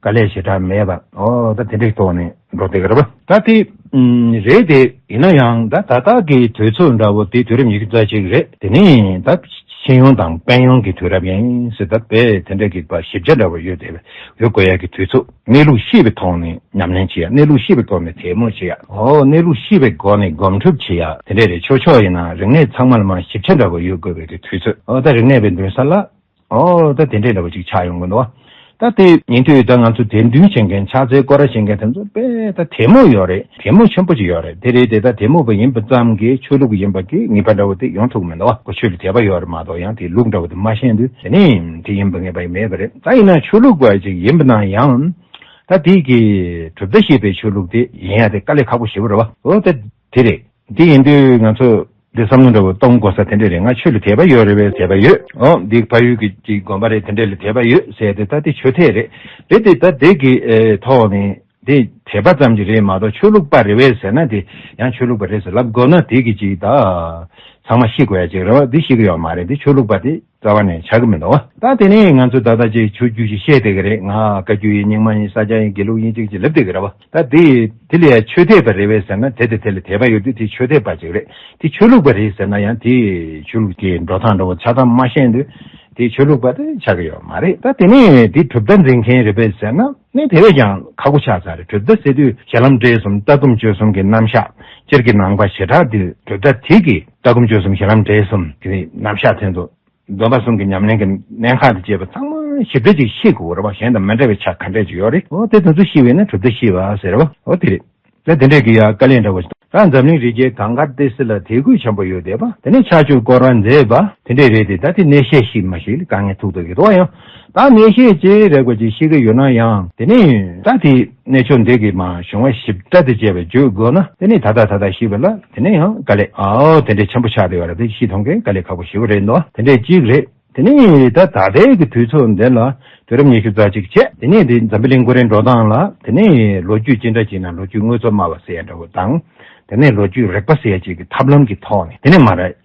དཀའ་ལས་ཞེ་དྲག་མེད་པ། ཨོ་ད་དེ་འདྲའི་ཐོག་ནས་འགྲོ་བསྡད་ཀྱི་རེད་པ། ད་དེ་རེད་དེ། ཡིན་ན་ཡང་ད་ད་ལྟ་གི་དུས་ཚོད་འདྲ་བོ་དེ་དུས་རབས་ཉི་ཤུ་རྩ་གཅིག་རེད། དེ་ནས་ད་ཤེས་ཡོན་དང་དཔལ་ཡོན་གྱི་དུས་རབས་ཡིན་ཟེར། ད་དཔེ་དེ་འདྲ་གི་པ་ཞིབ་ཆ་འདྲ་བོ་ཡོད་དེ་ཡོད་དགོས་ཡ་གི་དུས་ཚོད། གནས་ལུགས་ཤེས་པའི་ཐོག་ནས་ཉམས་ལེན་བྱེད་ཡ། གནས་ལུགས་ཤེས་པའི་ཐོག་ནས་དད་མོས་བྱེད་ཡ། ཨོ་གནས་ལུགས་ཤེས་པའི་སྒོ་ནས་སྒོམ་སྒྲུབ་བྱེད་ཡ། དེ་འདྲ་རེད། ཆོས་ཕྱོགས་ཡིན་ན་རིག་གནས་ཚང་མ་ལ་མ་ཞིབ་ཆ་འདྲ་བོ་ཡོད་དགོས་པའི་གི་དུས་ཚོད། ཨོ་ད་རིག་གནས་པའི་མདུན་ས་ལ། ཨོ་ད་དེ་འདྲས་འདྲ་བོ་ཅིག་ཆགས་ཡོང་གི་འདུག་ད་དེ་ཉིན་དུས་ད་ང་ཚོ་དེ་མདུན་བྱེད་མཁན་ཕྱག་འཚལ་སྐོར་ར་བྱེད་མཁན་དེ་ཚོ་དཔེ་ད་དད་མོས་ཡོད་རེད། དད་མོས་ཆེན་པོ་ཅིག་ཡོད་རེད། དེ་རེད་དེ། ད་དད་མོས་པ་ཡིན་པ་ཙམ་གྱིས་ཆོས་ལུགས་ཡིན་པ་གི་ངེས་པ་འདྲ་བོ་དེ་ཡོང་ཐུབ་མི་འདུག་ཁོ་ཆོས་ལ་དད་པ་ཡོད་རེད་མ་གཏོགས་ཡང་དེ་ལུགས་འདྲ་བོ་དེ་མ་ཤེས་དུས་དེ་ནི་དེ་ཡིན་པ་ངེས་པ་མེད་པ་རེད། ད་ཡིན་ན་ཆོས་ལུགས་པ་ཅིག་ཡིན་པ་ན་ཡང་ད་དེ་གི་གྲུབ་མཐའ་ཤེས་པའི་ཆོས་ལུགས་དེ་ཡིན་ཡ་དེ་དཀའ་ལས་ཁག་པོ་ཞེ་པོ་རེད་པ། ཨོ་ད་དེ་རེད། དེ་ཡིན་དུས་ང་ཚོ་ འདི་བསམ་བློ་འདྲ་བོ་གཏོང་དགོས་ས་དེ་འདྲས་རེད། ང་ཆོས་ལ་དད་པ་ཡོད་རེད་པས། དད་པ་ཡོད། ཨོ་འདི་ཕ་ཡུལ་གྱི་ཅིག་དགོན་པ་རེད། དེ་འདྲས་ལ་དད་པ་ཡོད་ཟེར་ཏེ་ད་དེ་ཆོས་དད་རེད། རེད་དེ་ད་དེ་གི་ཨེ་ཐོག་ནས་དེ་དད་པ་ཙམ་གྱིས་རེད་མ་གཏོགས་ཆོས་ལུགས་པ་རེད་པས་ཟེར་ན་དེ་ཡང་ཆོས་ལུགས་པ་རེད་ཟེར་ལབ་དགོས་ན་དེ་གི་ཅིག་ད་ཚང་མ་ཤེས་དགོས་ཡ་ཅིག་རེད་བ། དེ་ཤེས་ཀྱི་ཡོད་མ་རེད། དེ་ཆོས་ལུགས་པ་དེ་རྩ་བ་ནས་ཆགས་ཀྱི་མི་འདུག་བ། ད་དེ་ནས་ང་ཚོ་ད་ལྟ་ཅིག་ཆོས་བརྒྱུད་ཅིག་བཤད་བསྡད་ཀྱི་རེད། ང་བཀའ་བརྒྱུད་ཡིན། རྙིང་མ་ཡིན། ས་སྐྱ་ཡིན། དགེ་ལུགས་ཡིན་ཅིག་ཅིག་ལབ་བསྡད་ཀྱི་རེད་བ། ད་དེ་དེ་ལ་ཡ་ཆོས་དད་པ་རེད་པས་ཟེར་ན་དེ་དེ་དེ་ལ་དད་པ་ཡོད་དུས་དེ་ཆོས་དད་པ་ཅིག་རེད། དེ་ཆོས་ལུགས་པ་རེད་ཟེར་ན་ཡང་དེ་ཆོས་ལུགས་ཀྱི་འགྲོ་སྟངས་འདྲ་བོ་ཆ་ཚང་མ་ཤེས་དུས་དེ་ཆོས་ལུགས་པ་དེ་ཆགས་ཀྱི་ཡོད་མ་རེད། ད་དེ་ནས་དེ་གྲུབ་མཐའ་འཛིན་མཁན་རེད་པས་ཟེར་ན་ནི་དེ་བས་ཀྱང་ཁག་པོ་ཆགས་ཚར་རེད། གྲུབ་མཐའ་ཟེར་དུས་གཞི་ལམ་འབྲས་གསུམ་ལྟ་སྒོམ་སྤྱོད་གསུམ་གྱི་རྣམ་གཞག་སྤྱིར་གྱི་ནང་པ་ཞེ་དྲག་དེ་གྲུབ་མཐའ་དེ་གི་ལྟ་སྒོམ་སྤྱོད་གསུམ་གཞི་ལམ་འབྲས་གསུམ་གྱི་རྣམ་གཞག་དེ་ཚོ། སྡོམ་པ་གསུམ་གྱི་ཉམས་ལེན་གྱི་གནད་འགག་དང་བཅས་པ་ཚང་མ་ཞིབ་ཕྲ་ཅིག་ཤེས་དགོས་རེད་བ། གཞན་དང་མི་འདྲ་བའི་ཆ་ག་འདྲས་ཅིག་ཡོད་རེད། འོ་དེ་དེ་ཚོ་ཤེས་པས་ན་གྲུབ་མཐའ་ཤེས་པ་ཟེར་བ། འོ་དེ་རེད། ད་དེ་འདྲས་ཀྱི་ཡ་དཀའ་ལས་འདྲ་བོ་ཞིག་ད་འཛམ་གླིང་རི་རྒྱལ་གངས་དཀར་ཏི་སེ་ལ་དད་གུས་ཆེན་པོ་ཡོད་བསྡད་པ། དེ་ནས་ཕྱག་མཆོད་སྐོར་བ་མཛད་པ་དེ་འདྲས་རེད་དེ། ད་དེ་གནས་བཤད་ཤིག་མ་ཞིག་ལ་དཀའ་ངལ་ཐུག་ཐུག་གི་འདུག་བ། ཡང་ད་གནས་བཤད་ཅིག་རེད་དགོས་ཅིག་ཤེས་ཀྱི་ཡོད་ན་ཡང་དེ་ནས་ད་དེ། གནས་མཆོག་འདི་གི་མ་གཞུང་བ་ཞིབ་ཕྲ་དེ་བཅས་པ་བརྗོད་དགོས་ན་དེ་ནས་ད་ལྟ་ད་ལྟ་ཤེས་པ་ལ་དེ་ནས་ཡང་དཀའ་ལས་ཨའོ་དེ་འདྲའི་ཆེན་པོ་ཆགས་བསྡད་ཡོད་རེད། དེ་ཤེས་མཐོང་མཁན་དཀའ་ལས་ཁག་པོ་ཞེ་པོ་རེད་འདུག་དེ་འདྲའི་གཅིག་རེད། དེ་ནས་ད་ད་ལྟའི་གི་དུས་ཚོད་འདི་ལ་དུས་རབས་ཉི་ཤུ་རྩ་གཅིག་བྱས། དེ་ནས་དེ་འཛམ་བུ་གླིང་ཀུན་རིང་འགྲོ་སྟངས་ལ་དེ་ནས་ལོ་རྒྱུས་ཅི་འདྲ་བྱས་ན་ལོ་རྒྱུས་དངོས་གཙོ་སྨྲ་བ་ཟེར་ཡ་འདྲ་བོ་དང་། དེ་ནས་ལོ་རྒྱུས་རིག་པ་ཟེར་ཡ་ཅིག་གི་ཐབས་ལམ་གྱི་ཐོག་ནས་དེ་ནས་མ་རེད།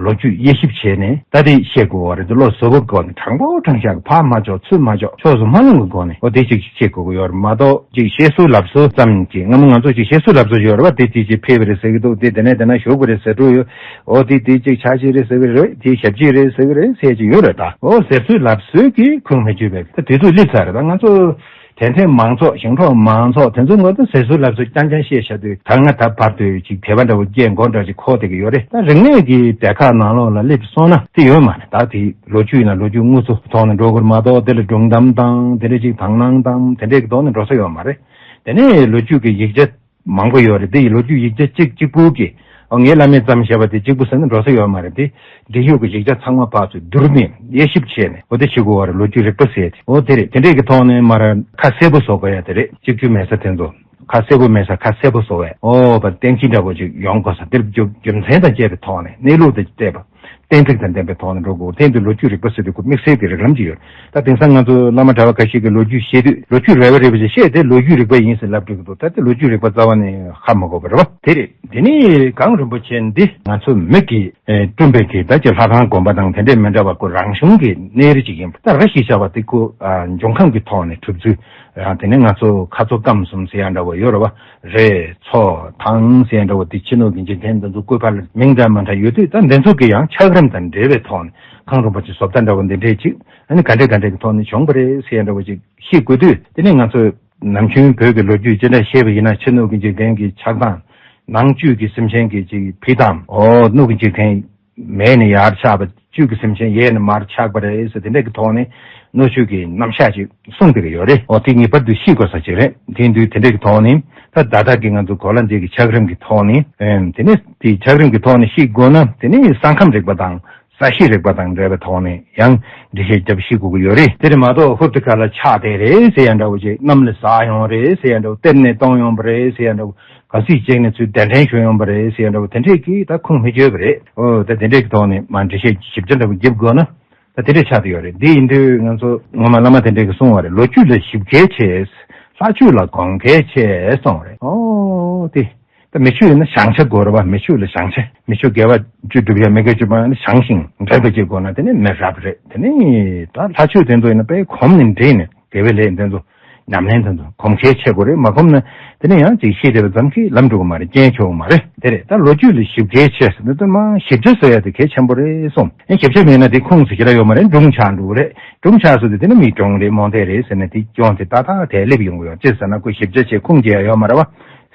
ལོ་རྒྱུས་དབྱེ་ཞིབ་བྱས་ནས་ད་དེ་བཤད་དགོས་བ་རེད། འདི་བློ་གཟུ་བོ་སྒོ་ནས་དྲང་པོ་དྲང་བཞག་གི་ཕར་མ་ཕྱོགས་ཚུར་མ་ཕྱོགས་ཕྱོགས་སུ་མ་ལྷུང་གི་སྒོ་ནས་འོ་དེ་ཅིག་བཤད་དགོས་ཀྱི་ཡོད་རེད་མ་གཏོགས་ཅིག་བཤད་སྲོལ་ལབ་སྲོལ་ཙམ་གྱིས་སྔ་མོ་ང་ཚོ་ཅིག་བཤད་སྲོལ་ལབ་སྲོལ་ཡོད་རེད་བ། དེ་དེ་ཅིག་ཕེབས་པ་རེད་ཟེར་གྱི་འདུག་དེ་དེ་ནས་དེ་ན་བཞུགས་པ་རེད་ཟེར་འགྲོ་ཡོད། འོ་དེ་དེ་ཅིག་ཕྱག་ཕྱིད་རེད་ཟེར་གྱི་རེད། དེ་ཞབས་ཕྱིད་རེད་ཟེར་གྱི་རེད་ཟེར་གྱི་ཡོད་རེད། ད་འོ་ཟེར་སྲོལ་ལབ་སྲོལ་གྱིས་ཁུངས་མི་འཁྱོལ་བའི་ད་དུས་ཚོད་སླེབས་ཚར་རེད། ད་ང་ཚོ། དད་ལྡན་མང་ཚོགས་ཞིང་འབྲོག་མང་ཚོགས་དེ་ཚོ་ངོ་ཚ་ཟེར་སྲོལ་ལབ་སྲོལ་རྐྱང་རྐྱང་བཤད་བཞག་དུས་ད་ང་ད་བར་དུ་ཅིག་དད་པ་འདྲ་བོ་སྐྱེ་མགོ་འདྲ་ཅིག་འཁོར་བསྡད་ཀྱི་ཡོད་རེད། ད་རིག་གནས་ཀྱི་སྡེ་ཁག་ནང་ལོགས་ལ་སླེབས་སོང་ན་དེ་ཡོད་མ་རེད། ད་དེ་ལོ་རྒྱུས་ཡིན་ན་ལོ་རྒྱུས་དངོས་གཙོ་ཐོག་ནས་འགྲོ་དགོས་རེད་མ་གཏོགས་དེ་ལ་སྒྲུང་གཏམ་དང་དེ་འདྲ་ཅིག་དང་སྣང་དང་དེ་འདྲས་ཀྱི་ཐོག་ནས་འགྲོ་ས་ཡོད་མ་རེད། དེ་ནས་ལོ་རྒྱུས་ཀྱི་ཡིག་ཆ། མང་པོ་ཡོད་རེད། དེ་ཡི་ལོ་རྒྱུས་ཡིག་ཆ་གཅིག་གཅིག་པུ་གི་ཨོ་ངའི་བླ་མས་བརྩམས་བཞག་པ་དེ་གཅིག་པུ་ཟེར་ན་འགྲོ་ས་ཡོད་མ་རེད། དེ་འབྲི་ཤོག་གི་ཡིག་ཆ་ཚང་མ་ཕར་ཚུར་བསྡུར་ནས་དབྱེ་ཞིབ་བྱས་ནས་འོ་དེ་བྱེད་དགོས་བ་རེད། ལོ་རྒྱུས་རིག་པ་ཟེར་དེ་འོ་དེ་རེད། དེ་འདྲས་ཀྱི་ཐོག་ནས་མར་ཁ་གསལ་པོ་བཟོ་དགོས་ཡ་དེ་རེད། གཅིག་གྱུར་མེད་ས་དེ་ཚོ་ཁ་གསལ་པོ་མེད་ས་ཁ་གསལ་པོ་བཟོ་བས་ཨོ་བ་བསྟན་སྤྱི་འདྲ་པོ་ཅིག་ཡོང་དགོས་ས་དེར་རྒྱུ་རྒྱུ་མཚན་དང་བཅས་པའི་ཐོག་ནས་གནས་ལུགས་དང་བཅས་པ། གཏན་ཚིགས་དང་ལྡན་པའི་ཐོག་ནས་འགྲོ་དགོས། དེ་འདི་ལོ་རྒྱུས་རིག་པ་ཟེར་དུས་ཁོ་དམིགས་བསལ་གྱི་རིགས་ལམ་ཅིག་ཡོད། ད་དེང་སང་ང་ཚོ་བླ་མ་གྲྭ་པ་ཁ་ཤས་ཀྱིས་ལོ་རྒྱུས་བཤད་དུས་ལོ་རྒྱུས་རེད་པ་རེད་པ་ཞེས་བཤད་དེ་ལོ་རྒྱུས་རིག་པ་ཡིན་ཟེར་ལབ་འགྲོ་གི་འདུག་ད་དེ་ལོ་རྒྱུས་རིག་པ་རྩ་བ་ནས་ཧ་མ་གོ་བ་རེད་པ། དེ་རེད། དེ་ནས་གངས་རིན་པོ་ཆེ་འདི་ང་ཚོ་མི་གིས་བསྐྲུན་པའི་གི་ད་ཀྱི་ལྷ་ཁང་དགོན་པ་དང་དེ་འདྲའི་མི་འདྲ་བ་ཁོ་རང་བྱུང་གི་གནས་རི་ཅིག་ཡིན་པ། ད་ར་ཞིག་བྱ་བ་དེ་ཁོ་འབྱུང་ཁམས་ཀྱི་ཐོག་ནས་གྲུབ་ཚུལ་ཡང་དེ་ནས་ང་ཚོ་ཁ་ཚོ་སྐམ་གསུམ་ཟེར་ཡ་འདྲ་བ་ཡོད་རེད་པ། རས་མཚོ་ཐང་ཟེར་འདྲ་བོ་དེ་ཕྱི་ནང་གི་འཇིག་རྟེན་འདི་ཚོ་བཀོད་པ་ལ་མིང་འདྲ་མི་འདྲ་ཡོད་དུས་ད་འདི་ཚོ་གི་ཡང་ཆགས་རིམ་དང་འབྲེལ་བའི་ཐོག་ནས་གངས་རིན་པོ་ཆེ་བཟོ་ལྟ་འདྲ་བོ་འདི་འདྲས་ཅིག་ཨ་ནི་ག་འདྲས་ག་འདྲས་ཀྱི་ཐོག་ནས་བྱུང་བ་རེད་ཟེར་འདྲ་བོ་ཅིག་ཤེས་དགོས་དུས་དེ་ནས་ང་ཚོས་ནམ་རྒྱུན་བོད་ཀྱི་ལོ་རྒྱུས་ཅི་འདྲ་བཤད་པ་ཡིན་ན་ཕྱི་ནང་གི་འཇིག་རྟེན་གྱི་ཆགས་སྟངས་ནང་བཅུད་ཀྱི་སེམས་ཅན་གྱི་ཅིག་ཕི་དང་འོ་ནུབ་ཀྱི་འཇིག་རྟེན། མེ་ནས་ཡར་ཆགས་པ་བཅུད་ཀྱི་སེམས་ཅན་ཡས་ནས་མར་ཆགས་པ་རེད་ཟེར་དེ་འདྲ་གི་ཐོག་ནས་སྣོད་བཅུད་ཀྱི་རྣམ་གཞག་ཅིག་གསུངས་བསྡད་ཀྱི་ཡོད་རེད། འོ་དེ་ངེས་པར་དུ་ཤེས་དགོས་ས་ཅིག་རེད། དེ་དུས་དེ་འདྲ་གི་ཐོག་ནས་ད་ད་ལྟ་གི་ང་ཚོ་གོ་ལ་འདི་གི་ཆགས་རིམ་གྱི་ཐོག་ནས་ཨེམ་དེ་ནས་དེ་ཆགས་རིམ་གྱི་ཐོག་ནས་ཤེས་དགོས་ན་དེ་ནས་ས་ཁམས་རིག་པ་དང་ས་གཤིས་རིག་པ་དང་འབྲེལ་བའི་ཐོག་ནས་ཡང་འགྲེལ་བཤད་རྒྱབ་ཤེས་དགོས་ཀྱི་ཡོད་རེད། དེ་རེད་མ་གཏོགས་ཧུབ་ཏེ་ཁ་ལ་ཆགས་བསྡད་རེད་ཟེར་ཡ་འདྲ་བོ་ཅིག་གནམ་ལ་ཟག་ཡོང་རེད་ཟེར་ཡ་འདྲ་བོ་གཏེར་ནས་གཏོང་ཡོང་བ་རེད་ཟེར་ཡ་འདྲ་བོ། ག་ཚོད་བྱས་ནས་ཚུར་གདན་འདྲེན་ཞུ་ཡོང་བ་རེད་ཟེར་ཡ་འདྲ་བོ་དེ་འདྲས་ཀྱིས་ད་ཁུངས་མི་འཁྱོལ་བ་རེད། ཨོ་ད་དེ་འདྲས་ཀྱི་ཐོག་ནས་མ་འགྲེལ་བཤད་ཞིབ་ཆ་འདྲ་བོ་རྒྱབ་དགོས་ན་ད་དེ་འདྲས་ཆགས་བསྡད་ཡོད་རེད། འདི་ཡིན་དུས་ང་ཚོ་ངོ་མ་བླ་མ་དེ་འདྲས་ཀྱིས་གསུངས་པ་རེད། ལོ་རྒྱུས་ལ་ཞིབ་མཁས་ཆེ། ལྷ་ཆོས་ལ་གོམས་མཁས་ཆེ་གསུངས་པ་རེད། ཨོ་དེ་ད་མི་ཆོས་ཡིན་ན་བྱང་ཆ་དགོས་རེད་པ། མི་ཆོས་ལ་བྱང་ཆ། མི་ཆོས་དགེ་བ་བཅུ་སྒྲུབ་ཡ་མི་དགེ་བཅུ་སྤང་ཡ་ནི་བྱང་ཞིང་འགྲིག་པ་ཅིག་དགོས་ན་དེ་ནི་མི་རབས་རེད། དེ་ནི་ད་ལྷ་ཆོས་དེ་ཚོ་ཡིན་ན་དཔེ་གོམས་ནས་འདྲིས་ནས། དགེ་བའི་ལས་འདི་ཚོ་ཉམས་ལེན་དེ་ཚོ་གོམས་མཁས་ཆེ་དགོས་རེད། མ་གོམས་ན་དེ་ནས་ཡང་ཅིག་ཤེས་བསྡད་པ་ཙམ་གྱིས་ལམ་འགྲོ་གི་མ་རེད། རྐྱེན་ཆོག་གི་མ་རེད། དེ་རེད། ད་ལོ་རྒྱུས་ལ་ཞིབ་མཁས་ཆེ་ཟེར་ན་དེ་མ་ཞིབ་ཆ་བཟོ་ཡ་དེ་གལ་ཆེན་པོ་རེད་གསུངས། ཨེ་ཞིབ་ཆ་མེད་ན་དེ་ཁུངས་བཙུན་གྱི་ར་ཡོད་མ་རེད། སྒྲུང་ཆགས་འགྲོ་གི་རེད། སྒྲུང་ཆགས་སོང་དུས་དེ་ནི་མིའི་སྒྲུང་རེད། རྨོངས་དད་རེད་ཟེར་ན་དེ་ཅུང་ཙམ་ཏག་ཏག་དེ་སླེབས་ཡོང་གི་ཡོད། ཅི་ཟེར་ན་ཁོས་ཞིབ་ཆ་བྱས་ཁུངས་སྐྱེལ་ཡ་ཡོད་མ་རེད་བ།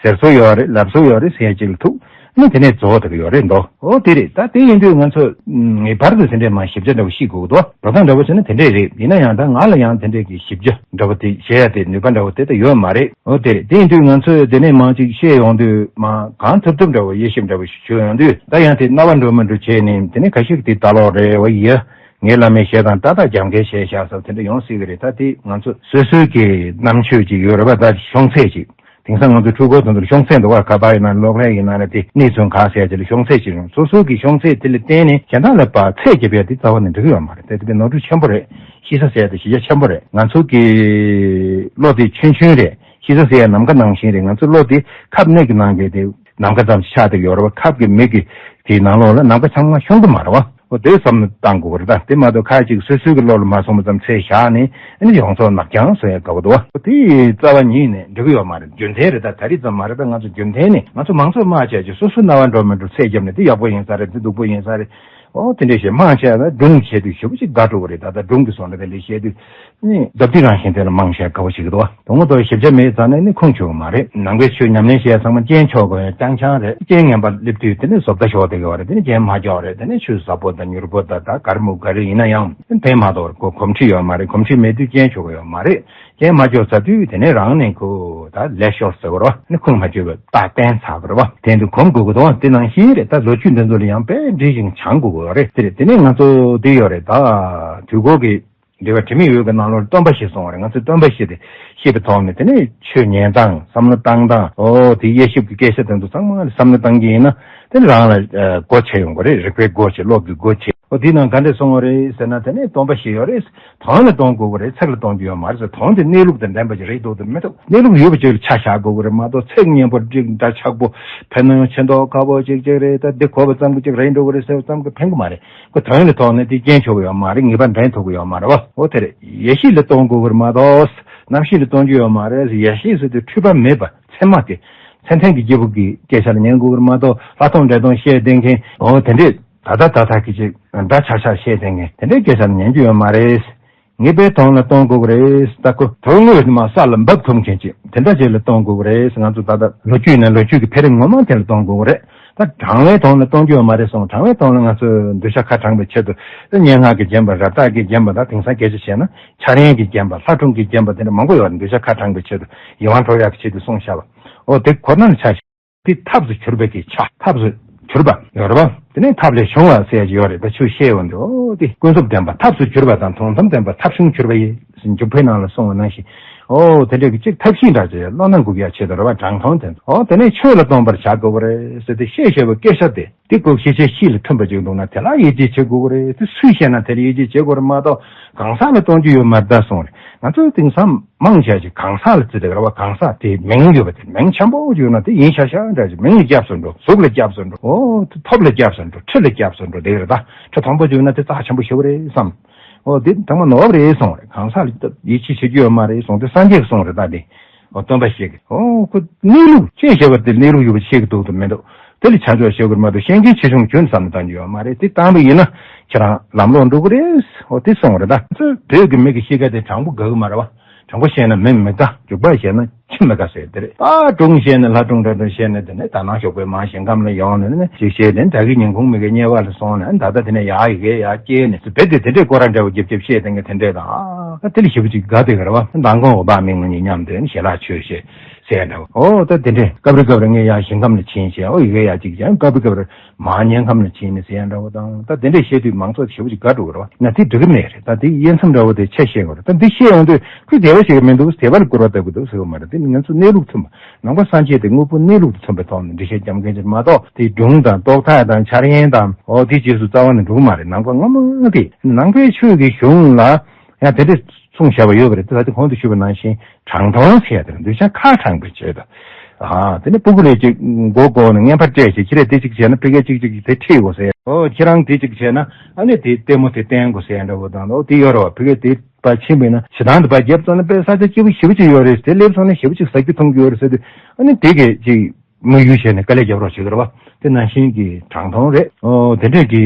ཟེར་སྲོལ་ཡོད་རེད། ལབ་སྲོལ་ཡོད་རེད་ཟེར་ཡ་ཅིག་ལ་ཐུག་ནི་དེ་ནས་རྫོགས་བསྡད་ཀྱི་ཡོད་རེད་འདུག་ཨོ་དེ་རེད། ད་དེ་ཡིན་དུས་ང་ཚོ་ངེས་པར་དུ་དེ་འདྲས་མ་ཞིབ་ཆ་འདྲ་བོ་ཤེས་དགོས་འདུག་འགྲོ་སྟངས་འདྲ་བོ་བྱས་ན་དེ་འདྲས་རེད། ཡིན་ན་ཡང་ད་ང་ལ་ཡང་དེ་འདྲས་ཀྱི་ཞིབ་ཆ་འདྲ་བོ་དེ་བྱེད་ཡ་དེ་ནུས་པ་འདྲ་བོ་དེ་ད་ཡོད་མ་རེད། ཨོ་དེ་རེད། དེ་ཡིན་དུས་ང་ཚོས་དེ་ནས་མང་ཅིག་བཤད་ཡོང་དུས་མ་གང་ཐུབ་ཐུབ་འདྲ་བོ་དབྱེ་ཞིབ་འདྲ་བོ་ཞིག་བྱུང་ཡོང་དུས་ད་ཡང་དེ་རྣ་བ་འགྲོ་མི་འགྲོ་བྱས་ནས་དེ་ནས་ཁ་ཤས་ཀྱིས་དེ་ལྟ་ལོག་རེད་བ་ཡ། ངའི་བླ་མས་བཤད་སྟངས་ཏག་ཏག་རྒྱབ་འགལ་བྱས་བཞག་ས་དེ་འདྲ་ཡོང་སྲིད་ཀྱི་རེད། ད་དེ་ང་ཚོ་སོ་སོའི་གི་རྣམ་དཔྱོད་ཅིག་ཡོད་རེད་བ། ད་ཤོང་ཚད་ཅིག་དེང་སང་ང་ཚོ་འཕྲུལ་འཁོར་དེ་ཚོར་ཤོང་ཚད་འདུག་བ། ཁ་པར་ཡིན་ན་གློག་ཀླད་ཡིན་ན་ལ་དེ་གནས་ཚུལ་ག་ཟེར་ཅིག་ལ་ཤོང་ཚད་ཅིག་རུང་སོ་སོ་གི་ཤོང་ཚད་དེ་ལ་བརྟེན་ནས་གཞན་དག་ལ་ཕར་ཚད་རྒྱབ་ཡ་དེ་རྩ་བ་ནས་འགྲིག་གི་ཡོད་མ་རེད། དེ་དེ་ནོར་འཁྲུལ་ཆེན་པོ་རེད། ཤི་ས་ཟེར་ཡ་དེ་གཞི་རྒྱ་ཆེན་པོ་རེད། ང་ཚོ་གི་བློ་དེ་ཆུང་ཆུང་རེད། ཤི་ས་ཟེར་ཡ་ནམ་མཁའ་ནང་བཞིན་རེད། ང་ཚོ་བློ་དེ་ཁབ་སྣེ་གི་ནང་གི་དེ་ནམ་མཁའ་ཙམ་ཞིག་ཆགས་བསྡད་ཡོད་རེད་བ། ཁབ་ཀྱི་མིག་གི་དེའི་ནང་ལོགས་ལ་ནམ་མཁའ་ཚང་མ་ཤོང་གི་མ་རེད་བ། འོ་དེ་བསམ་བློ་བཏང་དགོས་རེད། ད་དེ་མ་གཏོགས་ཁ་ཅིག་སོ་སོའི་གི་བློ་ལ་མ་སོང་བ་ཙམ་ཚད་བཞག་ནས་ཨ་ནི་ཡོངས་རྫོགས་ནག་རྐྱང་བཟོ་ཡ་དགའ་བོ་འདུག་བ། དེ་རྩ་བ་ཉིད་ནས་འགྲིག་གི་ཡོད་མ་རེད། རྒྱུ་མཚན་རེད། ད་ད་རེས་ཙམ་མ་རེད། ད་ང་ཚོ་རྒྱུ་མཚན་ནས་ང་ཚོ་མང་ཚོགས་དམག་བྱས་ཀྱི་སོ་སོ་རྣ་བ་འགྲོ་མི་འགྲོ་ཚད་བརྒྱབ་ནས་དེ་ཡག་པོ་ཡིན་ས་རེད། དེ་སྡུག་པོ་ཡིན་ས་རེད། འོ་དེ་འདྲས་བྱས་དམག་བྱས་ན་སྒྲུང་བྱས་དུས་ཞེ་པོ་ཅིག་དགའ་འགྲོ་གི་རེད། ད་ད་སྒྲུང་གི་བཟོ་འདྲ་དེ་ལས་བཤད་དུས། ནི་རྡབ་རྡིབ་རང་བཞིན་དེ་ལ་མང་ཆེ་དགའ་བོ་བྱེད་ཀྱི་འདུག་བ། དོན་དངོས་ཐོག་ཞིབ་ཆ་མེད་ཙང་ནས་ནི་ཁུངས་འཁྱོལ་གི་མ་རེད། ནང་པའི་ཆོས་ཉམས་ལེན་བྱས་ཚང་མ་རྐྱེན་ཆོག་གི་རྐྱང་རྐྱང་རེད། རྐྱེན་ངན་པ་སླེབས་དུས་དེ་ནི་བཟོ་ལྟ་ཞོག་བསྡད་ཀྱི་བ་རེད། དེ་ནི་རྐྱེན་མ་ཆོག་རེད། དེ་ནི་ཆུ་ཟབ་པོ་དང་མྱུར་པོ་དང་ད་གར་མུ་ག་རེ་ཡིན་ན་ཡང་ཕན་མ་ཐོགས་གོ་གོམས་འདྲིས་ཡོད་མ་རེད། གོམས་འདྲིས་མེད་དུས་རྐྱེན་ཆོག་གི་ཡོད་མ་རེད། རྐྱེན་མ་ཆོག་ཚར་དུས་དེ་ནི་རང་ནས་ཁོ་ད་ལས་ཤོར་ཟེར་བ་རེད་བ། ནི་ཁུངས་མ་འཁྱོལ་བའི་རྟགས་བསྟན་ཚར་བ་རེད་བ། དེ་འདི་གོམས་དགོས་ཀྱི་འདུག་བ། དེ་ནང་བཞིན་རེད། ད་ལོ་རྒྱུས་འདི་ཚོ་ལ་ཡང་དཔེ་འདྲིས་ཤིང་སྦྱང་དགོས་ཀྱི་རེད། དེ་རེད། དེ་ནས་ང་ཚོ་འདི་ཡོད་རེད། ད་དུས་འཁོར་གྱི་འགྲེལ་པ་དྲི་མེད་འོད་ཀྱི་ནང་ལོགས་སྟོན་པ་བཞི་གསུངས་པ་རེད། ང་ཚོས་སྟོན་པ་བཞི་དེ་ཤེས་པའི་ཐོག་ནས་དེ་ནས་ཆོས་ཉན་སྟངས། བསམ་བློ་བཏང་སྟངས། འོ་དེ་དབྱེ་ཞིབ་ཀྱི་སྐད་ཆ་དེ་ཚོ་ཚང་མ་ལ་བསམ་བློ་བཏང་གི་ཡིན་ན་དེ་ནི་རང་ལ་ཨ་སྒོ་ཕྱེ་ཡོང་གི་རེད། རིག་པའི་སྒོ་ཕྱེ། བློ་གི་སྒོ་ཕྱེ། འོ་དེའི་ནང་ག་འདྲས་གསུངས་པ་རེད་ཟེར་ན། དེ་ནས་སྟོན་པ་བཞི་ཡོད་རེད། དོན་ལ་གཏོང་དགོས་ཀྱི་རེད། ཚིག་ལ་གཏོང་རྒྱུ་ཡོད་མ་རེད་ཟེར། དོན་དེ་གནས་ལུགས་དང་ལྡན་པ་ཞིག་རེད་འདུག་དང་མི་འདུག་གནས་ལུགས་ཡོད་པ་ཅིག་ལ་ཆ་བཞག་དགོས་ཀྱི་རེད་མ་གཏོགས། ཚིག་སྙན་པོ་འགྲིག་འདྲ་ཆགས་པོ་ཕན་ནུས་ཆེ་མདོག་ཁ་པོ་ཅིག་ཅིག་རེད། ད་འདི་གོ་བ་ཙམ་གྱིས་ཅིག་རེད་འགྲོ་གི་རེད་ཟེར་བ་ཙམ་གྱིས་ཕན་གི་མ་རེད། ཁོ་དོན་ལ་ཐོག་ནས་དེ་རྐྱེན་ཆོག་གི་ཡོད་མ་རེད། ངེས་པ་འདྲེན་ཐུབ་ཀྱི་ཡོད་མ་རེད་བ། འོ་དེ་རེད། ཡེ་ཤེས་ལ་གཏོང་དགོས་ཀྱི་རེད་མ་གཏོགས་རྣམ་ཤེས་ལ་གཏོང་རྒྱུ་ཡོད་མ་རེད། ཡེ་ཤེས་ཟེར་དུས་འཁྲུལ་པ་མེད་པ་མཚན་མ་དེ། མཚན་མཚན་གྱི་སྐྱེས་བུ་གི་སྐད་ཆ་ལ་ཉན་དགོས་ཀྱི་རེད་མ་གཏོགས། ལྷག་མཐོང་འདྲེན་སྟངས་བཤད་བསྡད་མཁན། འོ་དེ་འདྲས་ད་ལྟ་ད་ལྟ་གི་ཅིག་འདྲ་ཆགས་ཆགས་བཤད་བསྡད་མཁན་དེ་འདྲའི་སྐད་ཆ་ལ་ཉན་རྒྱུ་ཡོད་མ་རེད། ངེས་པའི་དོན་ལ་གཏོང་དགོས་ཀྱི་རེད། ད་ཁོ་དོན་དངོས་ནི་མ་ས་ལ་འབབ་ཐུབ་མཁན་ཅིག་དེ་འདྲ་ཅིག་ལ་གཏོང་དགོས་ཀྱི་རེད། ང་ཚོ་ད་ལྟ་ལོ་རྒྱུས་ནས་ལོ་རྒྱུས་ཀྱི་འཕེལ་རིམ་ངོ་མ་དེ་ལ་གཏོང་དགོས་ཀྱི་རེད། ད་དྲང་བའི་དོན་ལ་གཏོང་རྒྱུ་ཡོད་མ་རེད་གསུངས། དྲང་བའི་དོན་ལ་ང་ཚོས་གདུལ་བྱ་ཁ་དྲངས་པའི་ཆེད་དུ་སྙན་ངག་གིས་བརྒྱན་པ། རབ་བཏགས་ཀྱིས་བརྒྱན་པ། ད་དེང་སང་སྐད་ཆ་བཤད་ན་འཆར་ཡན་གྱིས་བརྒྱན་པ། ལྷ་སྒྲུང་གིས་བརྒྱན་པ། དེ་འདྲ་མང་པོ་ཡོད་རེད། གདུལ་བྱ་ཁ་དྲངས་པའི་ཆེད་དུ་ཡིད་དབང་འཕྲོག་ཡག་གི་ཆེད་དུ་གསུངས་བཞག་པ། འོ་དེ་ཁོ་ན་ལ་ཆ་བཞག་དེ་ཐབས་སུ་གྱུར་པའི་གི་ཆ། ཐབས་སུ་གྱུར་པ་ཡོད་རེད་བ། དེ་ནས་ཐབས་ལས་བྱུང་བ་ཟེར་གྱི་ཡོད་རེད། ད་ཆུ་བཤད་ཡོང་དུས་འོ་དེ་ཀུན་རྫོབ་བདེན་པ་ཐབས་སུ་གྱུར་པ་དང་དོན་དམ་བདེན་པ་ཐབས་བྱུང་གྱུར་པ་ཡིན་ཟེར་འཇུག་པའི་ནང་ལ་གསུངས་པ་ནང་བཞིན། འོ་དེ་འདྲའི་གི་ཅིག་ཐབས་ཤེས་འདྲ་ཅིག་བློ་སྣ་འགུག་ཡག་ཆེད་དུ་རེད་བ། དྲང་དོན་དེ་ཚོ། འོ་དེ་ནས་ཆོས་ལ་གཏོང་བར་བྱ་དགོས་པ་རེད་ཟེར་ཏེ་བཤད་བཤད་པའི་སྐད་ཆ་དེ། དེ་ཀོ་ཤེས་བྱའི་གཤིས་ལ་མཐུན་པ་ཅིག་འདུག་ན་དེ་ལ་ཡིད་ཆེས་བྱེད་དགོས་ཀྱི་རེད། དེ་སུས་བཤད་ན་དེ་ལ་ཡིད་ཆེས་བྱེད་དགོས་རེད་མ་གཏོགས། གང་ཟག་ལ་གཏོང་རྒྱུ་ཡོད་མ་རེད་ད་གསུངས་རེད། ང་ཚོས་དེང་སང་མང་ཆེ་ཞིག་གང་ཟག་ལ་བརྩི་བསྡད་ཀྱི་རེད་བ། གང་ཟག་དེ་མིང་ཡོད་པ་དེ། མིང་ཆེན་པོ་ཅིག་ཡོད་ན་དེ་ཡིན་ཤག་ཤག་འདྲ་ཅིག་མིང་ལ་སྐྱབས་སུ་འགྲོ། གཟུགས་ལ་སྐྱབས་སུ་འགྲོ། འོ་ཐོབ་ལ་སྐྱབས་སུ་འགྲོ། ཁྲི་ལ་སྐྱབས་སུ་འགྲོ་བསྡད་ཀྱི་རེད་ད། ཁྲི་མཐོན་པོ་ཅིག་ཡོད་ན་དེ་རྩ་ཆེན་པོ་ཞེ་པོ་རེད་བསམ། འོ་དེ་དང་མ་ནོར་བ་རེད་གསུངས་རེད། གང་ཟག་ལ་ཡིད་ཆེས་བྱེད་རྒྱུ་ཡོད་མ་རེད་གསུངས་དེ་སངས་རྒྱས་ཀྱིས་གསུངས་རེད་ད་དེ། འོ་སྟོན་པ་ཞིག་གིས། འོ་ཁོ་གནས་ལུགས་ཅེས་བྱ་བ་དེ་གནས་ལུགས་ཡོད་པ་ཤེས་ཀྱི་འདུག་དང་མི་འདུག་དེ་ལ་ཆ་འཇོག་བྱེད་དགོས་མ་གཏོགས་གཞན་གྱིས་ཆེ་ཆུང་ཁྱོན་བསམ་བློ་གཏོང་རྒྱུ་ཡོད་མ་རེད། དེ་བཏང་བ་ཡིན་ན་ཁྱེད་རང་ལམ་ལོག་འགྲོ་གི་རེད། འོ་དེ་གསུངས་རེད་ད། ཚོས་བོད་ཀྱི་མི་གི་གཤིས་ཀ་དེ་དྲང་པོ་དགའ་གི་མ་རེད་བ། དྲང་པོ་བཤད་ན་མི་མི་དགའ། རྒྱུག་པ་བཤད་ན་ཁྱི་མི་དགའ་ཟེར་དེ་རེད། ད་སྒྲུང་བཤད་ན་ལྷ་སྒྲུང་འདྲ་འདྲ་བཤད་ན་དེ་ནས་ད་ནང་ཞོགས་པའི་མར་ཞིང་ཁམས་ལ་ཡོང་ནས་ནི་ཅིག་བཤད་དེ་ད་གི་ཉིན་གུང་མི་གི་དམྱལ་བ་ལ་སོང་ནས་ད་ལྟ་དེ་ནས་ཡར་ཡི་གེ་ཡར་སྐྱེས་ནས་རྦད་དེ་དེ་འདྲའི་སྐོར་ར་འདྲ་བོ་རྒྱབ་རྒྱབ་བཤད་དེ་ངས་དེ་འདྲས་དང་། ཨ་དེ་ལ་ཞེ་པོ་ཅིག་དགའ་བསྡད་ཀྱི་རེད་བ། མདང་དགོང་འོ་བག་མི་ངོ་གཉིས་མཉམ་དུ་ཞལ་ལག་མཆོད་བྱས་ཟེར་འདྲ་བོ། ཨོ་ད་དེ་འདྲས་སྐབས་རེ་སྐབས་རེ་ངས་ཡར་ཞིང་ཁམས་ལ་ཕྱིན་བྱས་ཨོ་ཡི་གེ་ཡར་གཅིག་བྱས། སྐབས་རེ་སྐབས་རེ་མར་དམྱལ་ཁམས་ལ་ཕྱིན་ནས་ཟེར་འདྲ་བོ་དང་། ད་དེ་འདྲས་བཤད་དུས་མང་ཚོགས་ཞེ་པོ་ཅིག་དགའ་འགྲོ་གི་རེད་བ། ན་དེ་འགྲིག་གི་མེད་རེད། ད་དེ་དབྱེ་མཚམས་འདྲ་བོ་དེ་ཆ་ཤེས་དགོས་རེད། ད་འདི་བཤད་ཡོང་དུས་ཁོས་དེ་བ་ཞིག་མི་འདུག་དེ་བ་ལ་སྐུར་བ་བཏབ་གི་འདུག་ཟེར་བ་མ་རེད། དེ་ནི་ང་ཚོ་གནས་ལུགས་མཐུན་པ། ནང་པ་སངས་རྒྱས་དེ་དངོས་པོ་གནས་ལུགས་དང་མཐུན་པའི་ཐོག་ནས་འགྲེལ་བཤད་རྒྱབ་མཁན་ཅིག་མ་གཏོགས། དེ་སྒྲུང་དང་རྟོགས་ཐག་དང་འཆར་ཡན་དང་འོ་དེ་རྗེས་སུ་རྩ་བ་ནས་འགྲོ་གི་མ་རེད། ནང་པ་སྔ་མ་དེ་ནང་པའི་ཆོས་ཀྱི་གཞུང་ལ་ཡང་དེ་འདྲ་གསུངས་བཞག་པ་ཡོད་པ་རེད། ད་དེ་གོང་དུ་ཞུས་པ་ནང་བཞིན་དྲང་དོན་ཟེར་ཡ་དེ་རེད། གདུལ་བྱ་ཁ་དྲངས་པའི་ཆེད་དུ། ཨ་དེ་ནས་སྤུ་གུ་ལས་ཅིག་མགོ་བསྐོར་ནས་བརྔན་པར་སྤྲད་བྱས། ཁྱེད་རས་དེ་གཅིག་བྱས་ན་ཕ་གིར་གཅིག་གཅིག་དེ་ཁྲིད་དགོས་ཟེར། ཨོ་ཁྱེད་རང་དེ་གཅིག་བྱས་ན་ཨ་ནི་དེ་ལྟད་མོ་དེ་བསྟན་དགོས་ཟེར་ཡ་འདྲ་བོ་དང་། ཨོ་དེ་ཡོད་རེད་བ། ཕ་གིར་དེ་ཕར་ཕྱིན་པ་ཡིན་ན་ཞེ་སྡང་དེ་ཕར་བརྒྱབ་སོང་ན་དཔེ་ས་ཆ་སྐྱིད་པོ་ཞེ་པོ་ཅིག་ཡོད་རེད། དེ་སླེབས་སོང་ན་ཞེ་པོ་ཅིག་ཟ་རྒྱུ་འཐུང་རྒྱུ་ཡོད་རེད་ཟེར་དུས་ཨ་ནི་དེ་གས་ཅིག་དམིགས་ཡུལ་བྱས་ནས་དཀའ་ལས་རྒྱབ་རོགས་བྱེད་ཀྱི་རེད་བ། དེ་ནང་བཞིན་གྱི་དྲང་དོན་རེད། ཨོ་དེ་འདྲས་ཀྱི་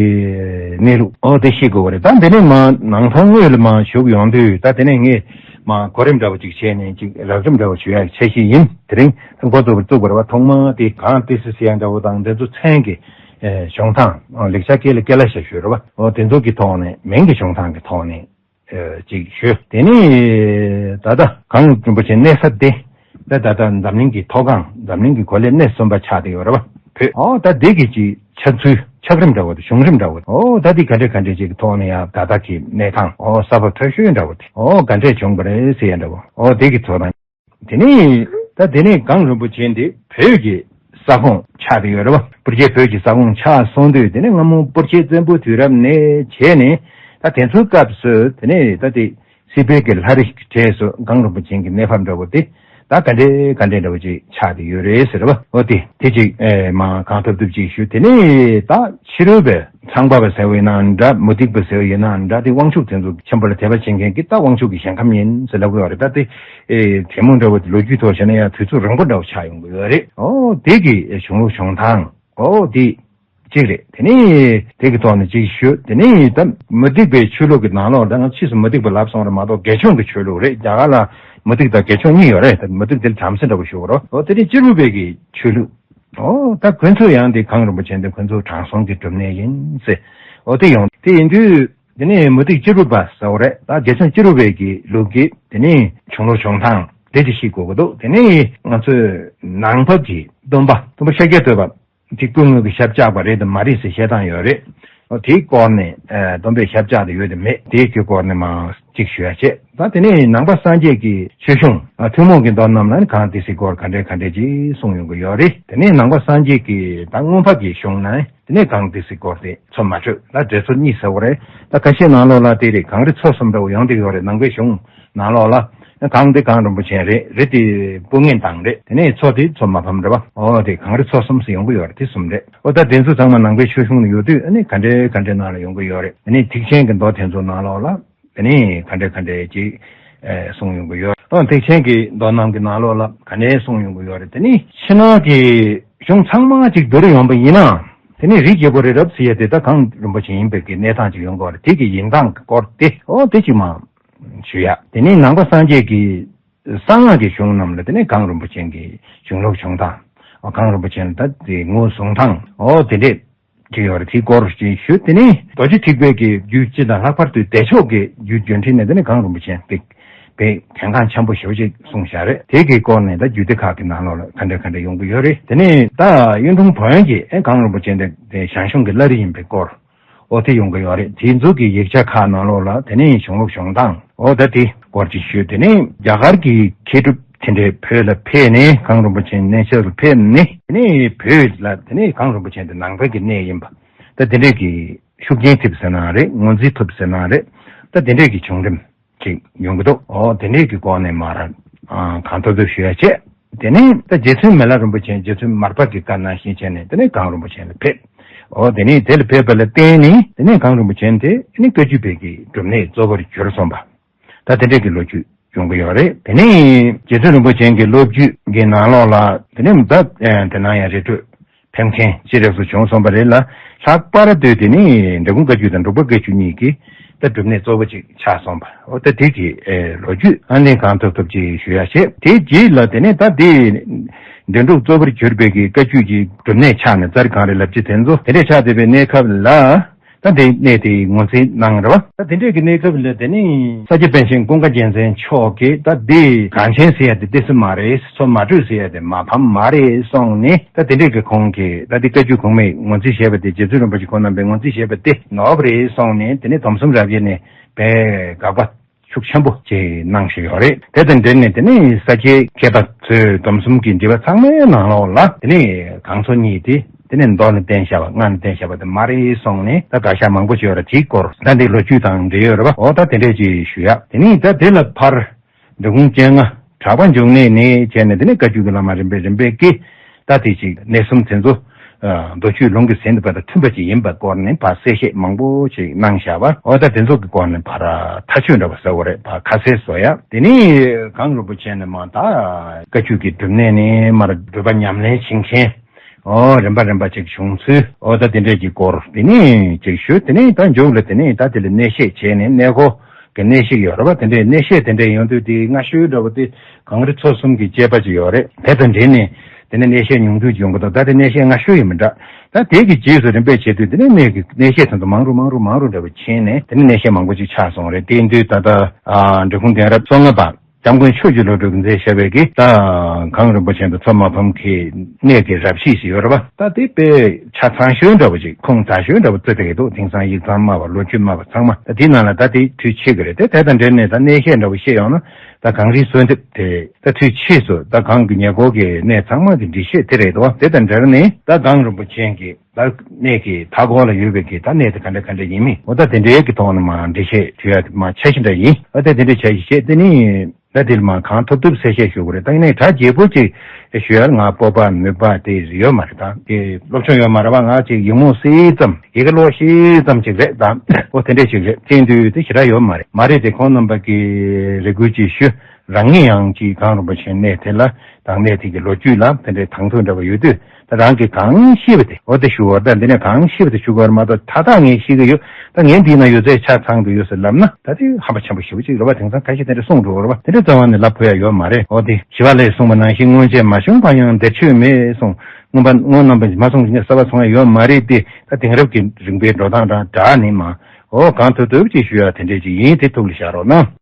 གནས་ལུགས་ཨོ་དེ་ཤེས་དགོས་པ་རེད། ད་འདི་ནས་མར་ནང་དོན་དངོས་ལ་མར་ཞུགས་ཡོང་དུས། ད་དེ་ནས་ངས་མར་གོ་རིམ་འདྲ་བོ་ཅིག་བྱས་ནས་ཅིག་རགས་རིམ་འདྲ་བོ་ཞུ་ཡག་འཆར་གཞི་ཡིན། དེ་རིང་འགོ་བཙུགས་པར་བཙུགས་པ་རེད་བ། ཐོག་མར་དེ་གང་ཏི་སི་ཟེར་ཡག་འདྲ་བོ་དང་། འདི་ཚོ་མཚན་གྱི་ཨེ་བྱུང་སྟངས། ཨོ་ལེགས་སྦྱར་སྐད་ལ་སྐད་ལ་ཞབས་ཞུ་རེད་བ། ཨོ་དེ་ཚོ་གི་ཐོག་ནས་མིང་གི་བྱུང་སྟངས་ཀྱི་ཐོག་ནས། ཅིག་ཞུ། དེ་ནས་ད་ལྟ་གངས་རིན་པོ་ཆེ་གནས་ས་དེ། ད་ད་ལྟ་འཛམ་གླིང་གི་མཐོ་སྒང་། འཛམ་གླིང་གི་གོ་ལའི་སྣེ་གསུམ་པ་ཆགས་བསྡད་ཡོད་རེད་བ། བོད། ཨོ་ད་དེ་གི་ཅིག་ཆགས་ཚུལ་ཆགས་རིམ་འདྲ་བོ་དང་བྱུང་རིམ་འདྲ་བོ། ཨོ་ད་དེ་ག་འདྲས་ག་འདྲས་ཅིག་གི་ཐོག་ནས་ཡང་ད་ལྟ་གི་གནས་སྟངས་ཨོ་གསར་པ་མཐོ་ཤོས་འདྲ་བོ་དེ་ཨོ་ག་འདྲས་བྱུང་བ་རེད་ཟེར་ཡ་འདྲ་བོ། ཨོ་དེ་གི་ཐོག་ནས། དེ་ནས་ ད་དེ་ནས་གངས་རིན་པོ་ཆེ་འདི་བོད་ཀྱི་ས་ཁོངས་ཆགས་ཏེ་ཡོད་རེད་བ། སྤུར་རྒྱལ་བོད་ཀྱི་ས་ཁོངས་ཆགས་སོང་དུས་དེ་ནས་སྔ་མོ་སྤུར་རྒྱལ་བཙན་པོ་དུས་རབས་ནས་བྱས་ནས་ད་དེ་ཚོའི་སྐབས་སུ་དེ་ནས་ད་དེ་སྲིད་པའི་གི་ལྷ་རིས་གྲས་སུ་གངས་རིན་པོ་ཆེ་གི་གནས་བབ་འདྲ་བོ་དེ་ད་ག་འདྲའི་ག་འདྲའི་འདྲ་བོ་ཅིག་ཆགས་ཏེ་ཡོད་རེད་ཟེར་བ། འོ་དེ་དེ་ཅིག་ཨེ་མ་གང་ཐུབ་ཐུབ་ཅིག་ཞུ། དེ་ནས་ད་ཕྱི་རོལ་པའི་ཚངས་པ་བ་ཟེར་བ་ཡིན་ན་འདྲ། མུ་སྟེགས་པ་ཟེར་བ་ཡིན་ན་འདྲ། དེ་དབང་ཕྱུག་དེ་ཚོ་ཆེན་པོ་ལ་དད་པ་བྱེད་མཁན་གྱི་ད་དབང་ཕྱུག་གི་ཞིང་ཁམས་ཡིན་ཟེར་ལབ་ཀྱི་ཡོད་རེད། ད་དེ་ཨེ་གད་མོ་འདྲ་བོ་དེ་ལོ་རྒྱུས་ཐོག་བཤད་ན་ཡང་དུས་ཚོད་རིང་པོ་འདྲ་བོ་ཆགས་ཡོང་གི་ཡོད་རེད། འོ་དེ་གི་བྱུང་ལུགས་བྱུང་སྟངས་འོ་དེ་གཅིག་རེད། དེ་ནས་དེ་གི་ཐོག་ནས་གཅིག་ཞུ། དེ་ནས་ད་མུ་སྟེགས་པའི་ཆོས་ལུགས་ཀྱི་ནང་ལོགས་ད་ང་ཕྱིས་སུ་མུ་སྟེགས་པ་ལབ་སོང་རེད་མ་གཏོགས་དགེ་སྦྱོང་གི་ཆོས་ལུགས་རེད། རྒྱ་གར་ལ་མུ་སྟེགས་དང་དགེ་སྦྱོང་གཉིས་ཡོད་རེད། ད་མུ་སྟེགས་དེ་ལ་བྲམ་ཟེ་འདྲ་བོ་ཞུ་གི་རེད། འོ་དེ་ནས་སྤྱི་རུ་པའི་གི་ཆོས་ལུགས། འོ་ད་ཁོ་ཚོ་ཡང་དེ་གངས་རིན་པོ་ཆེ་འདི་ཁོ་ཚོ་དྲང་སྲོང་གི་སྒྲུབ་གནས་ཡིན་ཟེར། འོ་དེ་ཡོང་དེ་ཡིན་དུས་དེ་ནས་མུ་སྟེགས་སྤྱི་རུ་པ་ཟེར་བ་རེད། ད་དགེ་སྦྱོང་སྤྱི་རུ་པའི་གི་ལུགས་ཀྱི་དེ་ནས་བྱུང་ལུགས་བྱུང་སྟངས་དེ་ཅིག་ཤེས་དགོས་ཀྱི་འདུག་དེ་ནས་ང་ཚོས་ནང་པ་གི་སྟོན་པ་སྟོན་པ་ཤཱཀྱ་ཐུབ་པ་དེ་སྐུ་དངོས་ཀྱི་ཞབས་བཅགས་པ་རེད་དམ་མ་རེད་ཟེར་བཤད་སྟངས་ཡོད་རེད། འོ་དེའི་སྐོར་ནས་ཨ་སྟོན་པའི་ཞབས་བཅགས་དེ་ཡོད་དམ་མེད་དེའི་གི་སྐོར་ནས་མ་གཅིག་ཞུ་ཡ་བྱས། ད་དེ་ནས་ནང་པ་སངས་རྒྱས་ཀྱི་ཆོས་གཞུང་ཨ་ཐུན་མོང་གི་མདོ་རྣམས་ལ་ནི་གང་དེ་སྲིད་སྐོར་ག་འདྲས་ག་འདྲས་ཀྱིས་གསུངས་ཡོང་གི་ཡོད་རེད། དེ་ནས་ནང་པ་སངས་རྒྱས་ཀྱི་ད་མངོན་པ་གི་གཞུང་ན་དེ་ནས་གང་དེ་སྲིད་སྐོར་དེ་ཚོ་མ་འཕྲོད་ལ་འགྲེལ་ཚུལ་གཉིས་ཟེར་བ་རེད། ད་ཁ་ཤས་ནང་ལོགས་ལ་དེ་རེད། གངས་རི་མཚོ་གསུམ་འདྲ་བོ་ཡོང་གི་ཡོད་རེད། ནང་པའི་གཞུང་ནང་ལོགས་ལ་གངས་དེ་གངས་རིན་པོ་ཆེ་རེད། རི་དེ་སྤུ་ངན་དང་རེད། དེ་ནས་མཚོ་དེ་མཚོ་མ་ཕམ་རེད་བ། འོ་དེ་གངས་རི་མཚོ་གསུམ་ཟེར་ཡོང་གི་ཡོད་རེད། དེ་གསུམ་རེད། འོ་ད་དེ་ཚོ་ཚང་མ་ནང་པའི་ཆོས་གཞུང་ལ་ཡོད་དུས་ཨ་ནི་ག་འདྲའི་ག་འདྲའི་ནང་ལ་ཡོང་གི་ཡོད་རེད། ཨ་ནི་ཐེག་ཆེན་གྱི་མདོ་དེ་ཚོ་ནང་ལོགས་ལ་དེ་ནས་ག་འདྲ་ག་འདྲ་ཅིག་ཨེ་གསུངས་ཡོང་གི་ཡོད། ཨ་ཐེག་ཆེན་གྱི་མདོ་རྣམས་ཀྱི་ནང་ལོགས་ལ་ག་འདྲ་གསུངས་ཡོང་གི་ཡོད་རེད། དེ་ནི་ཕྱི་ནང་གི་གཞུང་ཚང་མ་ཅིག་བསྡུར་ཡོང་པ་ཡིན་ན་དེ་ནི་རིའི་རྒྱལ་པོ་རི་རབ་ཟེར་ཡ་དེ་ད་གངས་རིན་པོ་ཆེ་ཡིན་པའི་གི་གནས་སྟངས་ཅིག་ཡོང་གི་ཡོད་རེད། དེ་གི་ཡིན་སྟངས་ཀྱི་སྐོར་དེ་ཨོ་དེ་ཅིག་མ་ཞུ་ཡ། དེ་ནི་ནང་པ་སངས་རྒྱས་ཀྱི་གསང་སྔགས་ཀྱི་གཞུང་རྣམས་ལ་དེ་ནི་གངས་རིན་པོ་ཆེ་གི་བྱུང་ལུགས་བྱུང་སྟངས། ཨོ་གངས་རིན་པོ་ཆེ་ལ་ད་དེ་ངོས་བཟུང་སྟངས་ཨོ་དེ་འདྲས་ཅིག་ཡོད་རེད། དེའི་སྐོར་ཅིག་ཞུ། དེ་ནས་རྡོ་རྗེ་ཐེག་པའི་གི་རྒྱུད་སྤྱི་དང་ལྷག་པར་དུ་བདེ་མཆོག་གི་རྒྱུད་བརྒྱུད་འཕྲིན་ནས་དེ་ནས་གངས་རིན་པོ་ཆེ་དེ་དེ་གལ་འགངས་ཆེན་པོ་ཞེ་པོ་ཅིག་གསུངས་བཞག་རེད། དེ་གི་སྐོར་ནས་ད་རྒྱུད་སྡེ་ཁག་གི་ནང་ལོགས་ལ་ག་འདྲ་ག་འདྲ་ཡོང་གི་ཡོད་རེད། དེ་ནས་ད་གཡུང་དྲུང་བོན་གྱི་ཨེ་གངས་རིན་པོ་ཆེ་འདི་དེ་ཞང་ཞུང་གི་བླ་རི་ཡིན་པའི་སྐོར་ཨོ་དེ་ཡོང་གི་ཡོད་རེད། དེ་ཚོ་གི་ཡིག་ཆ་ཁག་ནང་ལོགས་ལ་དེ་ནས་བྱུང་ལུགས་བྱུང་སྟངས་ཨོ་ད་དེ་སྐོར་ཅིག་ཞུས། དེ་ནས་རྒྱ་གར་གྱི་མཁས་གྲུབ་དེ་འདྲའི་བོད་ལ་ཕེབས་ནས་གངས་རིན་པོ་ཆེ་གནས་མཆོག་ལ་ཕེབས་ནས་དེ་ནས་བོད་ལ་དེ་ནས་གངས་རིན་པོ་ཆེ་འདི་ནང་པའི་གི་གནས་ཡིན་པ་ད་དེ་འདྲས་ཀྱི་ཤུགས་རྐྱེན་ཐེབས་ཟེར་ན་རེད། ངོས་འཛིན་ཐུབ་ཟེར་ན་རེད། ད་དེ་འདྲས་ཀྱི་བྱུང་རིམ་ཅིག་ཡོང་གི་འདུག་ཨོ་དེ་འདྲས་ཀྱི་སྐོར་ནས་མར་ཨ་གང་ཐུབ་ཐུབ་ཞུ་ཡ་བྱས། དེ་ནས་ད་རྗེ་བཙུན་མི་ལ་རིན་པོ་ཆེ་རྗེ་བཙུན་མར་པ་གི་བཀའ་ནང་བཞིན་བྱས་ནས་དེ་ནས་གངས་རིན་པོ་ཆེ་ལ་ཕེབས། ཨོ་དེ་ནས་དེ་ལ་ཕེབས་པ་ལ་བརྟེན་ནས་དེ་ནས་གངས་རིན་པོ་ཆེ་དེ་ནི་བཀའ་བརྒྱུད་པའི་གི་སྒྲུབ་གནས་གཙོ་བོར་གྱུར་སོང་བ། ད་དེ་འདྲས་ཀྱི་ལོ་རྒྱུས་ཡོང་གི་ཡོད་རེད། དེ་ནས་རྗེ་བཙུན་རིན་པོ་ཆེ་གི་སློབ་བརྒྱུད་ཀྱི་ནང་ལོགས་ལ་དེ་ནས་ད་དེ་ནང་ཡང་རི་ཁྲོད་ཕེབས་མཁན་ཅི་རིགས་སུ་བྱུང་སོང་བ་རེད་ལ། ལྷག་པར་དུ་དེ་ནི་འབྲི་གུང་བཀའ་བརྒྱུད་དང་འབྲུག་པ་བཀའ་བརྒྱུད་གཉིས་ཀྱི་ད་སྒྲུབ་གནས་གཙོ་བོ་ཅིག་ཆགས་སོང་བ། འོ་ད་དེ་གི་ལོ་རྒྱུས་ཨ་ནི་གང་ཐུབ་ཐུབ་ཅིག་ཞུ་ཡ་བྱས། དེ་རྗེས་ལ་དེ་ནས་ད་དེ་འབྲི་འབྲུག་གཙོ་བོར་གྱུར་པའི་གི་བཀའ་བརྒྱུད་ཀྱི་སྒྲུབ་གནས་ཆགས་ནས་ཙཱ་རི་གངས་རི་ལབ་ཀྱི་དེ་ཚོ་དེ་འདྲས་ཆགས་བསྡད་པའི་གནས་སྐབས་ལ། ད་དེ་གནས་དེའི་ངོས་འཛིན་གནང་རེད་བ། ད་དེ་འདྲས་ཀྱི་གནས་སྐབས་ལ་དེ་ནི་ས་སྐྱ་པཎ་ཆེན་ཀུན་དགའ་རྒྱལ་མཚན་མཆོག་གིས་ད་དེ་གངས་ཆེན་ཟེར་ཡ་དེ་ཏོག་ཙམ་མ་རེད། མཚོ་མ་དྲོས་ཟེར་ཡ་དེ་མ་ཕམ་མ་རེད་གསུངས་ནས། ད་དེ་འདྲས་ཀྱི་ཁོང་གིས་ད་དེ་བཀའ་བརྒྱུད་གོང་མས་ངོས་འཛིན་བྱས་པ་དེ་རྗེ་བཙུན་རིན་པོ་ཆེ་ཁོང་རྣམ་པས་ངོས་འཛིན་བྱས་པ་དེ་ནོར་བ་རེད་གསུངས་ནས། དེ་ནས་སྡོམ་གསུམ་རབ་དབྱེ་ནས་དཔེ་དགག་པ་ཤུགས་ཆེན་པོ་ཅིག་གནང་བཞིན་ཡོད་རེད། དེ་དང་འབྲེལ་ནས་དེ་ནས་ས་སྐྱའི་མཁས་པ་ཚོས་སྡོམ་གསུམ་གྱི་འགྲེལ་པ་ཚང་མའི་ནང་ལོགས་ལ་དེ་ནས་གངས་མཚོ་གཉིས་དེ་དེ་ནས་མདོ་ནས་བསྟན་བཞག་པ་སྔགས་ནས་བསྟན་བཞག་པ་དེ་མ་རེད་གསུངས་ནས་ད་དགག་བཞག་མང་པོ་ཅིག་ཡོད་རེད། དེའི་སྐོར་ད་འདི་ལོ་རྒྱུས་དང་འབྲེལ་ཡོད་རེད་བ། འོ་ད་དེ་འདྲས་ཅིག་ཞུ་ཡ། དེ་ནས་ད་དེ་ལ་ཕར་འབྲི་གུང་སྤྱན་སྔ་གྲགས་པ་འབྱུང་གནས་ནས་བྱས་ནས་དེ་ནས་བཀའ་བརྒྱུད་ཀྱི་བླ་མ་རིམ་པས་རིམ་པས་ཀྱིས། ད་དེ་ཅིག་གནས་གསུམ་དེ་ཚོ་ཨ་མདོ་ཆོས་ལུང་གི་ཟིན་དུ་བ་དང་མཐུན་པ་ཅིག་ཡིན་པའི་སྐོར་ནས་ཕར་གསལ་བཤད་མང་པོ་ཅིག་གནང་བཞག་པ། འོ་ད་དེ་ཚོ་གི་སྐོར་ནས་ཕར་ཐག་གཅོད་འདྲ་བ་ཟེར་བ་རེད། ཕར་ཁ་གསལ་བཟོ་ཡ། དེ་ནས་གངས་རིན་པོ་ཆེ་ནས་མར་ད་བཀའ་བརྒྱུད་ཀྱི་སྒྲུབ་གནས་ནས་མར་སྒྲུབ་པ་ཉམས་ལེན་བྱེད་མཁན་འོ་རིམ་པ་རིམ་པ་ཅིག་བྱུང་ཚུལ། འོ་ད་དེ་འདྲས་ཀྱི་སྐོར་དེ་ནས་ཅིག་ཞུ། དེ་ནས་ད་མཇུག་ལ་དེ་ནས་ད་དེ་ལ་གནས་བཤད་བྱས་ནས་གནས་སྒོ་གི་གནས་བཤད་ཡོད་རེད་བ། དེ་འདྲའི་གནས་བཤད་དེ་འདྲའི་ཡོང་དུས་དེའི་སྔ་ཤོས་འདྲ་བོ་དེ་གངས་རི་མཚོ་གསུམ་གྱི་བཅད་པ་ཅིག་ཡོད་རེད། དེ་དང་འབྲེལ་ནས་དེ་ནས་གནས་བཤད་ཉུང་བསྡུས་ཡོང་གི་འདུག་ད་དེ་གནས་བཤད་སྔ་ཤོས་ཡིན་མི་འདྲ། ད་དེ་གི་རྗེས་སུ་རིམ་པས་བྱེད་དུས་དེ་ནས་གནས་ཀྱི་གནས་བཤད་དེ་ཚོ་མང་རུ་མང་རུ་མང་རུ་འདྲ་བོ་ཕྱིན་ནས་དེ་ནས་གནས་བཤད་མང་པོ་ཅིག་ཆགས་སོང་རེད། དེ་ཡིན་དུས་ད་ལྟ་ཨ་འབྲི་གུང་གདན་རབས་སོ་ལྔ་པ་སྐྱབས་མགོན་ཆོས་ཀྱི་བློ་གྲོས་ཀྱིས་མཛད་བཞག་པའི་གི་ད་གངས་རིན་པོ་ཆེ་དང་མཚོ་མ་ཕམ་གྱི་གནས་ཀྱི་རབ་བཤད་ཞིག་ཡོད་རེད་བ། ད་དེ་དཔེ་ཆ་ཚང་ཤོས་འདྲ་བོ་ཅིག་ཁུངས་དག་ཤོས་འདྲ་བོ་བརྩི་བསྡད་ཀྱི་འདུག་དེང་སང་ཡིག་ཚང་སྨྲ་བ་ལོ་རྒྱུས་སྨྲ་བ་ཚང་མ་ད་དེའི་ནང་ལ་ད་དེ་འདུས་ཆེ་གི་རེད། དེ་དེ་དང་འབྲེལ་ནས་ད་གནས་བཤད་འདྲ་བོ་བཤད་ཡོང་ན་ ད་གངས་རིའི་གསོལ་འདེབས་དེ་ད་དུས་ཕྱིས་སུ་ད་གངས་ཀྱི་ཉེ་འཁོར་གྱི་གནས་ཚང་མ་གི་འགྲེལ་བཤད་དེ་རེད་དོ། དེ་དང་འབྲེལ་ནས་ད་གངས་རིན་པོ་ཆེ་གི་ད་གནས་ཀྱི་མཐའ་འཁོར་ལ་ཡོད་པའི་གི་ད་གནས་དེ་ག་འདྲ་ག་འདྲ་ཡིན་མིན་འོ་ད་དེ་འདྲའི་གི་ཐོག་ནས་མ་འགྲེལ་བཤད་ཞུ་ཡ་དེ་མ་འཆར་གཞི་འདྲ་ཡིན། འོ་ད་དེ་འདྲའི་འཆར་གཞི་བྱས་དེ་ནི། ད་དེ་ལ་མ་གང་ཐུབ་ཐུབ་གསལ་བཤད་ཞུ་དགོས་རེད། ད་ཡིན་ནའི་གྲ་རྒྱས་པོ་ཅིག་ཞུ་ཡ་ང་སྤོབས་པ་མོས་པ་དེ་ཡོད་མ་རེད། ད་དེ་སློབ་སྦྱོང་ཡོད་མ་རེད་པ། ང་ཅིག་ཡིག་རྨོངས་སེ་ཙམ་ཡི་གེ་ཀློག་ཤེས་ཙམ་ཅིག་རེད། ད་འོ་དེ་འདྲས་ཅིག་རེད། བཙན་དུས་དེ་ཞེ་དྲག་ཡོད་མ་རེད། མ་རེད་དེ་ཁོང་རྣམ་པ་གི་རེ་སྐུལ་ཅིག་ཞུ། རང་ཉིད་ཡང་ཅིག་གངས་རིན་པོ་ཆེ་གནས་དེ་ལ་དང་གནས་དེ་གི་ལོ་རྒྱུས་ལ་དེ་འདྲའི་དང་ཐོག་འདྲ་བ་ཡོད་དུས། ད་རང་གིས་གང་ཤེས་པ་དེ་འོ་དེ་ཞུ་བར། ད་འདི་ནས་གང་ཤེས་པ་དེ་ཞུ་དགོས་རེད་མ་གཏོགས། ད་ལྟ་ངས་ཤེས་ཀྱི་ཡོད། ད་ངས་འདིའི་ནང་ཡོད་ཚད་ཆ་ཚང་གི་ཡོད་ཟེར་ལབ་ན་ད་དེ་ཧམ་པ་ཆེན་པོ་ཞེ་པོ་ཅིག་རེད་པ། དེང་སང་ཁ་ཤས་དེ་འདྲ་གསུངས་འགྲོ་གི་རེད་པ། དེ་འདྲ་རྩ་བ་ནས་ལབ་དགོས་ཡ་ཡོད་མ་རེད། འོ་དེ་ཞི་བ་ལྷས་གསུངས་པ་ནང་བཞིན་སྔོན་ཆད་མ་བྱུང་བ་ཡང་འདིར་ཆོས་མེད་གསུངས། སྔོན་པ་སྔོན་རྣམ་པ་མ་གསུངས་ཀྱི་གསར་པ་གསུང་ཡ་ཡོད་མ་རེད་དེ། ད་དེང་རབས་ཀྱི་རིག་པའི་འགྲོ་སྟངས་དང་འདྲ་ནི་མ། འོ་གང་ཐུབ་ཐུབ་ཅིག་ཞུ་ཡ་དེ་འདྲས་ཅིག་ཡིན། དེ་ཐུགས་ལ་བཞག་རོགས་གནང་།